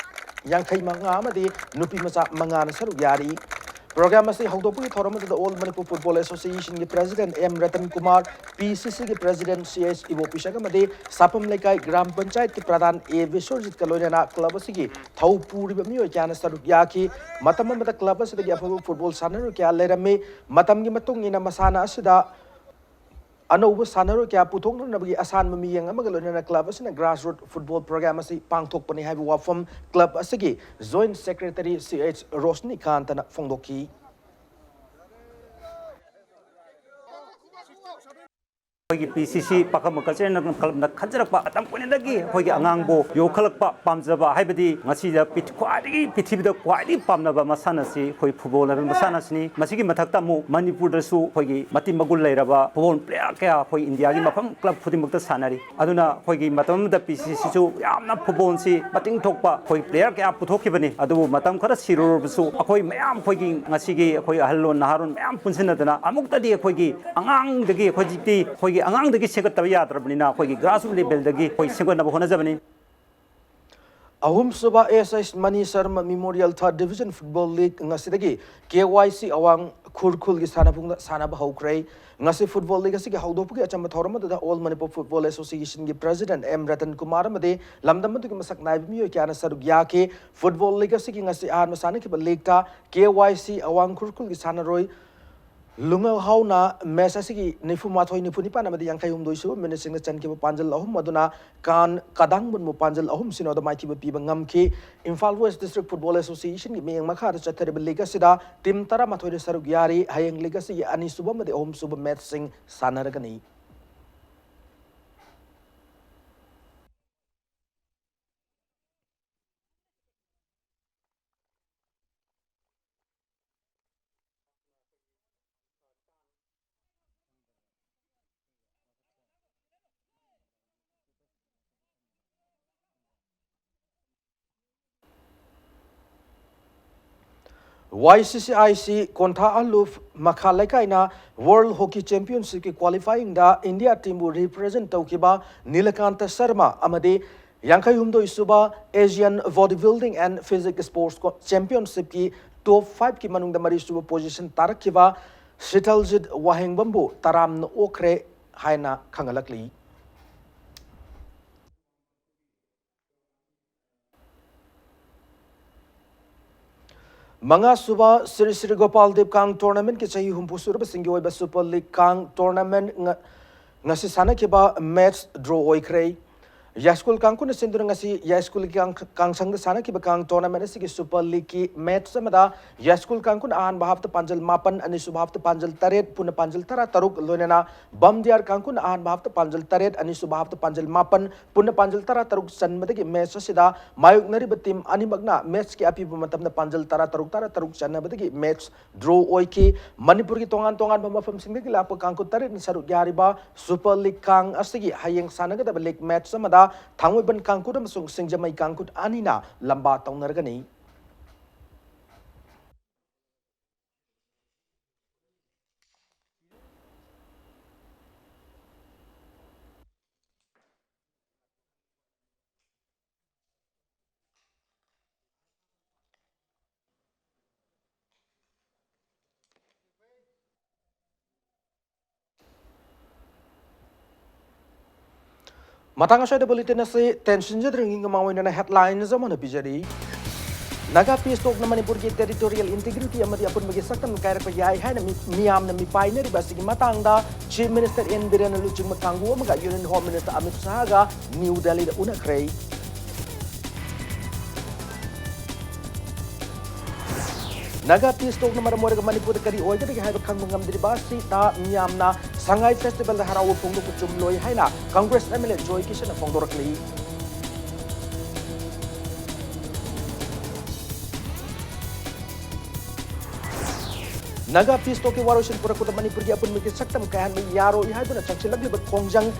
ꯌꯥꯡꯈꯩ ꯃꯉꯥ ꯑꯃꯗꯤ ꯅꯨꯄꯤ ꯃꯆꯥ ꯃꯉꯥꯅ ꯁꯔꯨꯛ ꯌꯥꯔꯤ꯫ Program ꯑꯁꯤ ꯍꯧꯗꯣꯛꯄꯒꯤ ꯊꯧꯔꯝ ꯑꯗꯨꯗ All Manipur Football Associationꯒꯤ President M Ratan Kumar, PCCꯒꯤ President C H ꯏꯕꯣꯄꯤꯁꯛ ꯑꯃꯗꯤ ꯁꯥꯐꯝ ꯂꯩꯀꯥꯏ ꯒ꯭ꯔꯥꯝ ꯄꯟꯆꯥꯌꯠꯀꯤ ꯄ꯭ꯔꯙꯥꯟ A ꯕꯤꯁ꯭ꯋꯔꯖꯤꯠꯀ ꯂꯣꯏꯅꯅ club ꯑꯁꯤꯒꯤ ꯊꯧ ꯄꯨꯔꯤꯕ ꯃꯤꯑꯣꯏ ꯀꯌꯥꯅ ꯁꯔꯨꯛ ꯌꯥꯈꯤ꯫ ꯃꯇꯝ ꯑꯃꯗ club ꯑꯁꯤꯗꯒꯤ ꯑꯐꯕ football ꯁꯥꯟꯅꯔꯣꯏ ꯀꯌꯥ ꯂꯩꯔꯝꯃꯤ꯫ ꯃꯇꯝꯒꯤ ꯃꯇꯨꯡ ꯏꯟꯅ ꯃꯁꯥꯟꯅ ꯑꯁꯤꯗ ꯑꯅꯧꯕ ꯁꯥꯟꯅꯔꯣꯏ ꯀꯌꯥ ꯄꯨꯊꯣꯛꯅꯅꯕꯒꯤ ꯑꯁꯥꯟꯕ ꯃꯤꯠꯌꯦꯡ ꯑꯃꯒ ꯂꯣꯏꯅꯅ club ꯑꯁꯤꯅ Grassroot Football Program ꯑꯁꯤ ꯄꯥꯡꯊꯣꯛꯄꯅꯤ ꯍꯥꯏꯕ ꯋꯥꯐꯝ club ꯑꯁꯤꯒꯤ Joint Secretary C H ꯔꯣꯁꯅꯤꯀꯥꯟꯇꯅ ꯐꯣꯡꯗꯣꯛꯈꯤ꯫ ꯑꯩꯈꯣꯏꯒꯤ PCC ꯄꯥꯈꯪꯕ Cultural Clubꯅ ꯈꯟꯖꯔꯛꯄ, ꯃꯇꯝ ꯀꯨꯏꯅꯗꯒꯤ ꯑꯩꯈꯣꯏꯒꯤ ꯑꯉꯥꯡꯕꯨ ꯌꯣꯛꯈꯠꯂꯛꯄ ꯄꯥꯝꯖꯕ, ꯍꯥꯏꯕꯗꯤ ꯉꯁꯤꯗ ꯄ꯭ꯔꯤꯊꯤ-, ꯈ꯭ꯋꯥꯏꯗꯒꯤ, ꯄ꯭ꯔꯤꯊꯤꯕꯤꯗ ꯈ꯭ꯋꯥꯏꯗꯒꯤ ꯄꯥꯝꯅꯕ ꯃꯁꯥꯟꯅꯁꯤ ꯑꯩꯈꯣꯏ football ꯍꯥꯏꯕ ꯃꯁꯥꯟꯅꯁꯤꯅꯤ꯫ ꯃꯁꯤꯒꯤ ꯃꯊꯛꯇ ꯑꯃꯨꯛ ꯃꯅꯤꯄꯨꯔꯗꯁꯨ ꯑꯩꯈꯣꯏꯒꯤ ꯃꯇꯤꯛ ꯃꯒꯨꯟ ꯂꯩꯔꯕ football player ꯀꯌꯥ ꯑꯩꯈꯣꯏ ꯏꯟꯗꯤꯌꯥꯒꯤ ꯃꯐꯝ club ꯈꯨꯗꯤꯡꯃꯛꯇ ꯁꯥꯟꯅꯔꯤ꯫ ꯑꯗꯨꯅ ꯑꯩꯈꯣꯏꯒꯤ ꯃꯇꯝ ꯑꯃꯗ PCCꯁꯨ ꯌꯥꯝꯅ footballꯁꯤ ꯃꯇꯤꯡ ꯊꯣꯛꯄ ꯑꯩꯈꯣꯏ player ꯀꯌꯥ ꯄꯨꯊꯣꯛꯈꯤꯕꯅꯤ꯫ ꯑꯗꯨꯕꯨ ꯃꯇꯝ ꯈꯔ ꯁꯤꯔꯨꯔꯕꯁꯨ ꯑꯩꯈꯣꯏ ꯃꯌꯥꯝ, ꯑꯩꯈꯣꯏꯒꯤ ꯉꯁꯤꯒꯤ ꯑꯩꯈꯣꯏ ꯑꯍꯜꯂꯣꯟ ꯅꯍꯥꯔꯣꯟ ꯃꯌꯥꯝ ꯄꯨꯟꯁꯤꯟꯅꯗꯅ ꯑꯃꯨꯛꯇꯗꯤ ꯑꯩꯈꯣꯏꯒꯤ ꯑꯉꯥꯡꯗꯒꯤ, ꯍꯧꯖꯤꯛꯇꯤ ꯑꯩꯈꯣꯏꯒꯤ ꯑꯉꯥꯡꯗꯒꯤ ꯁꯦꯝꯒꯠꯇꯕ ꯌꯥꯗ꯭ꯔꯕꯅꯤꯅ ꯑꯩꯈꯣꯏꯒꯤ grassroot levelꯗꯒꯤ ꯑꯩꯈꯣꯏ ꯁꯦꯝꯒꯠꯅꯕ ꯍꯣꯠꯅꯖꯕꯅꯤ꯫ ꯑꯍꯨꯝꯁꯨꯕ S S Mani Sharma Memorial Third Division Football League ꯉꯁꯤꯗꯒꯤ K Y C ꯑꯋꯥꯡ ꯈꯨꯔꯈꯨꯜꯒꯤ ꯁꯥꯟꯅꯕꯨꯡꯗ ꯁꯥꯟꯅꯕ ꯍꯧꯈ꯭ꯔꯦ꯫ ꯉꯁꯤ football league ꯑꯁꯤꯒꯤ ꯍꯧꯗꯣꯛꯄꯒꯤ ꯑꯆꯝꯕ ꯊꯧꯔꯝ ꯑꯗꯨꯗ All Manipur Football Associationꯒꯤ President M Ratan Kumar ꯑꯃꯗꯤ ꯂꯝꯗꯝ ꯑꯗꯨꯒꯤ ꯃꯁꯛ ꯅꯥꯏꯕ ꯃꯤꯑꯣꯏ ꯀꯌꯥꯅ ꯁꯔꯨꯛ ꯌꯥꯈꯤ꯫ Football league ꯑꯁꯤꯒꯤ ꯉꯁꯤ ꯑꯍꯥꯟꯕ ꯁꯥꯟꯅꯈꯤꯕ leagueꯇ K Y C ꯑꯋꯥꯡ ꯈꯨꯔꯈꯨꯜꯒꯤ ꯁꯥꯟꯅꯔꯣꯏ ꯂꯨꯉꯧꯍꯥꯎꯅ match ꯑꯁꯤꯒꯤ ꯅꯤꯐꯨ ꯃꯥꯊꯣꯏ, ꯅꯤꯐꯨ ꯅꯤꯄꯥꯟ ꯑꯃꯗꯤ ꯌꯥꯡꯈꯩ ꯍꯨꯝꯗꯣꯏ ꯁꯨꯕ minuteꯁꯤꯡꯗ ꯆꯟꯈꯤꯕ ꯄꯥꯟꯖꯜ ꯑꯍꯨꯝ ꯑꯗꯨꯅ ꯀꯥꯟ ꯀꯗꯥꯡꯕꯨꯟꯕꯨ ꯄꯥꯟꯖꯜ ꯑꯍꯨꯝ ꯁꯤꯅꯣꯗ ꯃꯥꯏꯊꯤꯕ ꯄꯤꯕ ꯉꯝꯈꯤ꯫ Imphal West District Football Associationꯒꯤ ꯃꯤꯠꯌꯦꯡ ꯃꯈꯥꯗ ꯆꯠꯊꯔꯤꯕ league ꯑꯁꯤꯗ team ꯇꯔꯥꯃꯥꯊꯣꯏꯅ ꯁꯔꯨꯛ ꯌꯥꯔꯤ꯫ ꯍꯌꯦꯡ league ꯑꯁꯤꯒꯤ ꯑꯅꯤꯁꯨꯕ ꯑꯃꯗꯤ ꯑꯍꯨꯝꯁꯨꯕ matchꯁꯤꯡ ꯁꯥꯟꯅꯔꯒꯅꯤ꯫ ꯋꯥꯏ ꯁꯤ ꯁꯤ ꯑꯥꯏ ꯁꯤ ꯀꯣꯟꯊꯥ ꯑꯂꯨꯞ ꯃꯈꯥ ꯂꯩꯀꯥꯏꯅ World Hockey Championshipꯀꯤ qualifyingꯗ India teamꯕꯨ represent ꯇꯧꯈꯤꯕ ꯅꯤꯂꯀꯥꯟꯇ ꯁꯔꯃ ꯑꯃꯗꯤ ꯌꯥꯡꯈꯩ ꯍꯨꯝꯗꯣꯏ ꯁꯨꯕ Asian Bodybuilding and Physique Sports Co-, Championshipꯀꯤ top fiveꯀꯤ ꯃꯅꯨꯡꯗ ꯃꯔꯤ ꯁꯨꯕ position ꯇꯥꯔꯛꯈꯤꯕ ꯁꯤꯇꯜꯖꯤꯠ ꯋꯥꯍꯦꯡꯕꯝꯕꯨ ꯇꯔꯥꯝꯅ ꯑꯣꯛꯈ꯭ꯔꯦ ꯍꯥꯏꯅ ꯈꯪꯍꯜꯂꯛꯂꯤ꯫ ꯃꯉꯥ ꯁꯨꯕ ꯁ꯭ꯔꯤ ꯁ꯭ꯔꯤ ꯒꯣꯄꯥꯜ ꯗꯦꯕ ꯀꯥꯡ tournamentꯀꯤ ꯆꯍꯤ ꯍꯨꯝꯐꯨ ꯁꯨꯔꯕꯁꯤꯡꯒꯤ ꯑꯣꯏꯕ Super League ꯀꯥꯡ tournament ꯉ-, ꯉꯁꯤ ꯁꯥꯟꯅꯈꯤꯕ match draw ꯑꯣꯏꯈ꯭ꯔꯦ꯫ ꯌꯥꯏꯁ꯭ꯀꯨꯜ ꯀꯥꯡꯈꯨꯅ ꯁꯤꯟꯗꯨꯅ ꯉꯁꯤ ꯌꯥꯏꯁ꯭ꯀꯨꯜꯒꯤ ꯀꯥꯡ-, ꯀꯥꯡꯁꯪꯗ ꯁꯥꯟꯅꯈꯤꯕ ꯀꯥꯡ tournament ꯑꯁꯤꯒꯤ Super Leagueꯀꯤ match ꯑꯃꯗ ꯌꯥꯏꯁ꯭ꯀꯨꯜ ꯀꯥꯡꯈꯨꯅ ꯑꯍꯥꯟꯕ halfꯇ ꯄꯥꯟꯖꯜ ꯃꯥꯄꯟ, ꯑꯅꯤꯁꯨꯕ halfꯇ ꯄꯥꯟꯖꯜ ꯇꯔꯦꯠ, ꯄꯨꯟꯅ ꯄꯥꯟꯖꯜ ꯇꯔꯥ ꯇꯔꯨꯛ, ꯂꯣꯏꯅꯅ ꯕꯝꯗꯤꯌꯥꯔ ꯀꯥꯡꯈꯨꯅ ꯑꯍꯥꯟꯕ halfꯇ ꯄꯥꯟꯖꯜ ꯇꯔꯦꯠ, ꯑꯅꯤꯁꯨꯕ halfꯇ ꯄꯥꯟꯖꯜ ꯃꯥꯄꯟ, ꯄꯨꯟꯅ ꯄꯥꯟꯖꯜ ꯇꯔꯥ ꯇꯔꯨꯛ ꯆꯟꯕꯗꯒꯤ match ꯑꯁꯤꯗ ꯃꯥꯌꯣꯛꯅꯔꯤꯕ team ꯑꯅꯤꯃꯛꯅ matchꯀꯤ ꯑꯄꯤꯕ ꯃꯇꯝꯗ ꯄꯥꯟꯖꯜ ꯇꯔꯥ ꯇꯔꯨꯛ, ꯇꯔꯥ ꯇꯔꯨꯛ ꯆꯟꯅꯕꯗꯒꯤ match draw ꯑꯣꯏꯈꯤ꯫ ꯃꯅꯤꯄꯨꯔꯒꯤ ꯇꯣꯉꯥꯟ ꯇꯣꯉꯥꯟꯕ ꯃꯐꯝꯁꯤꯡꯗꯒꯤ ꯂꯥꯛꯄ ꯀꯥꯡꯈꯨ ꯇꯔꯦꯠꯅ ꯁꯔꯨꯛ ꯌꯥꯔꯤꯕ Super League ꯀꯥꯡ ꯑꯁꯤꯒꯤ ꯍꯌꯦꯡ ꯁꯥꯟꯅꯒꯗꯕ league match ꯑꯃꯗ ꯊꯥꯡꯃꯩꯕꯟ ꯀꯥꯡꯈꯨꯠ ꯑꯃꯁꯨꯡ ꯁꯤꯡꯖꯃꯩ ꯀꯥꯡꯈꯨꯠ ꯑꯅꯤꯅ ꯂꯝꯕꯥ ꯇꯧꯅꯔꯒꯅꯤ꯫ ꯃꯇꯥꯡ ꯑꯁ꯭ꯋꯥꯏꯗ bulletin ꯑꯁꯤ ꯇꯦꯟꯁꯤꯟꯖꯗ꯭ꯔꯤꯉꯩ ꯃꯃꯥꯡ ꯑꯣꯏꯅ headlines ꯑꯃ ꯑꯣꯏꯅ ꯄꯤꯖꯔꯤ꯫ ꯅꯥꯒꯥ peace talkꯅ ꯃꯅꯤꯄꯨꯔꯒꯤ territorial integrity ꯑꯃꯗꯤ ꯑꯄꯨꯟꯕꯒꯤ ꯁꯛꯇꯝ ꯀꯥꯏꯔꯛꯄ ꯌꯥꯏ ꯍꯥꯏꯅ ꯃꯤ-, ꯃꯤꯌꯥꯝꯅ ꯃꯤꯄꯥꯏꯅꯔꯤꯕ ꯑꯁꯤꯒꯤ ꯃꯇꯥꯡꯗ Chief Minister N ꯕꯤꯔꯦꯟꯅ ꯂꯨꯆꯤꯡꯕ ꯀꯥꯡꯕꯨ ꯑꯃꯒ Union Home Minister ꯑꯃꯤꯠ ꯁꯍꯥꯒ ꯅ꯭ꯌꯨ ꯗꯦꯜꯂꯤꯗ ꯎꯅꯈ꯭ꯔꯦ꯫ ꯅꯥꯒꯥ peace talkꯅ ꯃꯔꯝ ꯑꯣꯏꯔꯒ ꯃꯅꯤꯄꯨꯔꯗ ꯀꯔꯤ ꯑꯣꯏꯒꯗꯒꯦ ꯍꯥꯏꯕ ꯈꯪꯕ ꯉꯝꯗ꯭ꯔꯤꯕ ꯑꯁꯤꯗ ꯃꯤꯌꯥꯝꯅ ꯁꯉꯥꯏ festivalꯗ ꯍꯔꯥꯎꯕ ꯐꯣꯡꯗꯣꯛꯄ ꯆꯨꯝꯂꯣꯏ ꯍꯥꯏꯅ Congress M L A ꯖꯣꯏ ꯀꯤꯁꯟꯅ ꯐꯣꯡꯗꯣꯔꯛꯂꯤ꯫ ꯅꯥꯒꯥ peace talkꯀꯤ ꯋꯥꯔꯣꯏꯁꯤꯟ ꯄꯨꯔꯛꯄꯗ ꯃꯅꯤꯄꯨꯔꯒꯤ ꯑꯄꯨꯟꯕꯒꯤ ꯁꯛꯇꯝ ꯀꯥꯏꯍꯟꯕ ꯌꯥꯔꯣꯏ ꯍꯥꯏꯗꯨꯅ ꯆꯪꯁꯤꯜꯂꯛꯂꯤꯕ ꯈꯣꯡꯖꯪ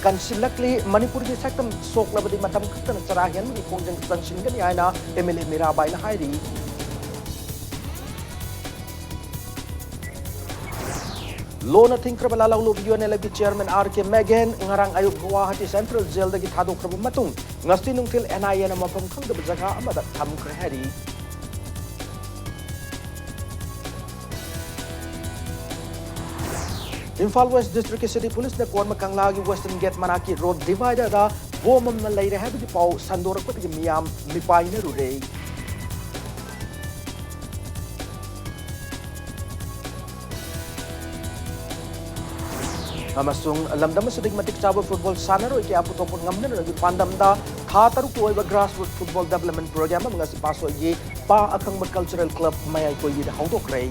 ꯀꯟꯁꯤꯜꯂꯛꯂꯤ꯫ ꯃꯅꯤꯄꯨꯔꯒꯤ ꯁꯛꯇꯝ ꯁꯣꯛꯂꯕꯗꯤ ꯃꯇꯝ ꯈꯛꯇꯅ ꯆꯔꯥ ꯍꯦꯟꯕꯒꯤ ꯈꯣꯡꯖꯪ ꯆꯪꯁꯤꯟꯒꯅꯤ ꯍꯥꯏꯅ M L A ꯃꯤꯔꯥꯕꯥꯏꯅ ꯍꯥꯏꯔꯤ꯫ ꯂꯣꯟꯅ ꯊꯤꯡꯈ꯭ꯔꯕ ꯂꯥꯂꯧꯂꯨꯕ ꯌꯨ ꯑꯦꯟ ꯑꯦꯜ ꯑꯦꯐꯀꯤ ꯆꯤꯌꯔꯃꯦꯟ ꯑꯥꯔ ꯀꯦ ꯃꯦꯒꯦꯟ ꯉꯔꯥꯡ ꯑꯌꯨꯛ ꯒꯨꯋꯥꯍꯥꯇꯤ ꯁꯦꯟꯇ꯭ꯔꯦꯜ ꯖꯦꯜꯗꯒꯤ ꯊꯥꯗꯣꯛꯈ꯭ꯔꯕ ꯃꯇꯨꯡ ꯉꯁꯤ ꯅꯨꯡꯊꯤꯜ ꯑꯦꯟ ꯑꯥꯏ ꯑꯦꯅ ꯃꯐꯝ ꯈꯪꯗꯕ ꯖꯒꯥ ꯑꯃꯗ ꯊꯝꯈ꯭ꯔꯦ ꯍꯥꯏꯔꯤ꯫ ꯏꯝꯐꯥꯜ ꯋꯦꯁ ꯗꯤꯁꯇ꯭ꯔꯤꯛꯀꯤ ꯁꯤꯇꯤ ꯄꯨꯂꯤꯁꯅ ꯀꯣꯟꯃ ꯀꯪꯂꯥꯒꯤ ꯋꯦꯁꯇꯔꯟ ꯒꯦꯠ ꯃꯅꯥꯛꯀꯤ ꯔꯣꯗ ꯗꯤꯚꯥꯏꯗꯔꯗ ꯕꯣꯝ ꯑꯃ ꯂꯩꯔꯦ ꯍꯥꯏꯕꯒꯤ ꯄꯥꯎ ꯁꯟꯗꯣꯔꯛꯄꯗꯒꯤ ꯃꯤꯌꯥꯝ ꯃꯤꯄꯥꯏꯅꯔꯨꯔꯦ꯫ ꯑꯃꯁꯨꯡ ꯂꯝꯗꯝ ꯑꯁꯤꯗꯒꯤ ꯃꯇꯤꯛ ꯆꯥꯕ ꯐꯨꯠꯕꯣꯜ ꯁꯥꯟꯅꯔꯣꯏ ꯀꯌꯥ ꯄꯨꯊꯣꯛꯄ ꯉꯝꯅꯅꯕꯒꯤ ꯄꯥꯟꯗꯝꯗ ꯊꯥ ꯇꯔꯨꯛꯀꯤ ꯑꯣꯏꯕ ꯒ꯭ꯔꯥꯁꯔꯨꯠ ꯐꯨꯠꯕꯣꯜ ꯗꯦꯕꯂꯞꯃꯦꯟ ꯄ꯭ꯔꯣꯒ꯭ꯔꯥꯝ ꯑꯃ ꯉꯁꯤ ꯄꯥꯁꯣꯏꯒꯤ ꯄꯥ ꯑꯈꯪꯕ ꯀꯜꯆꯔꯦꯜ ꯀ꯭ꯂꯕ ꯃꯌꯥꯏ ꯀꯣꯏꯕꯤꯗ ꯍꯧꯗꯣꯛꯈ꯭ꯔꯦ꯫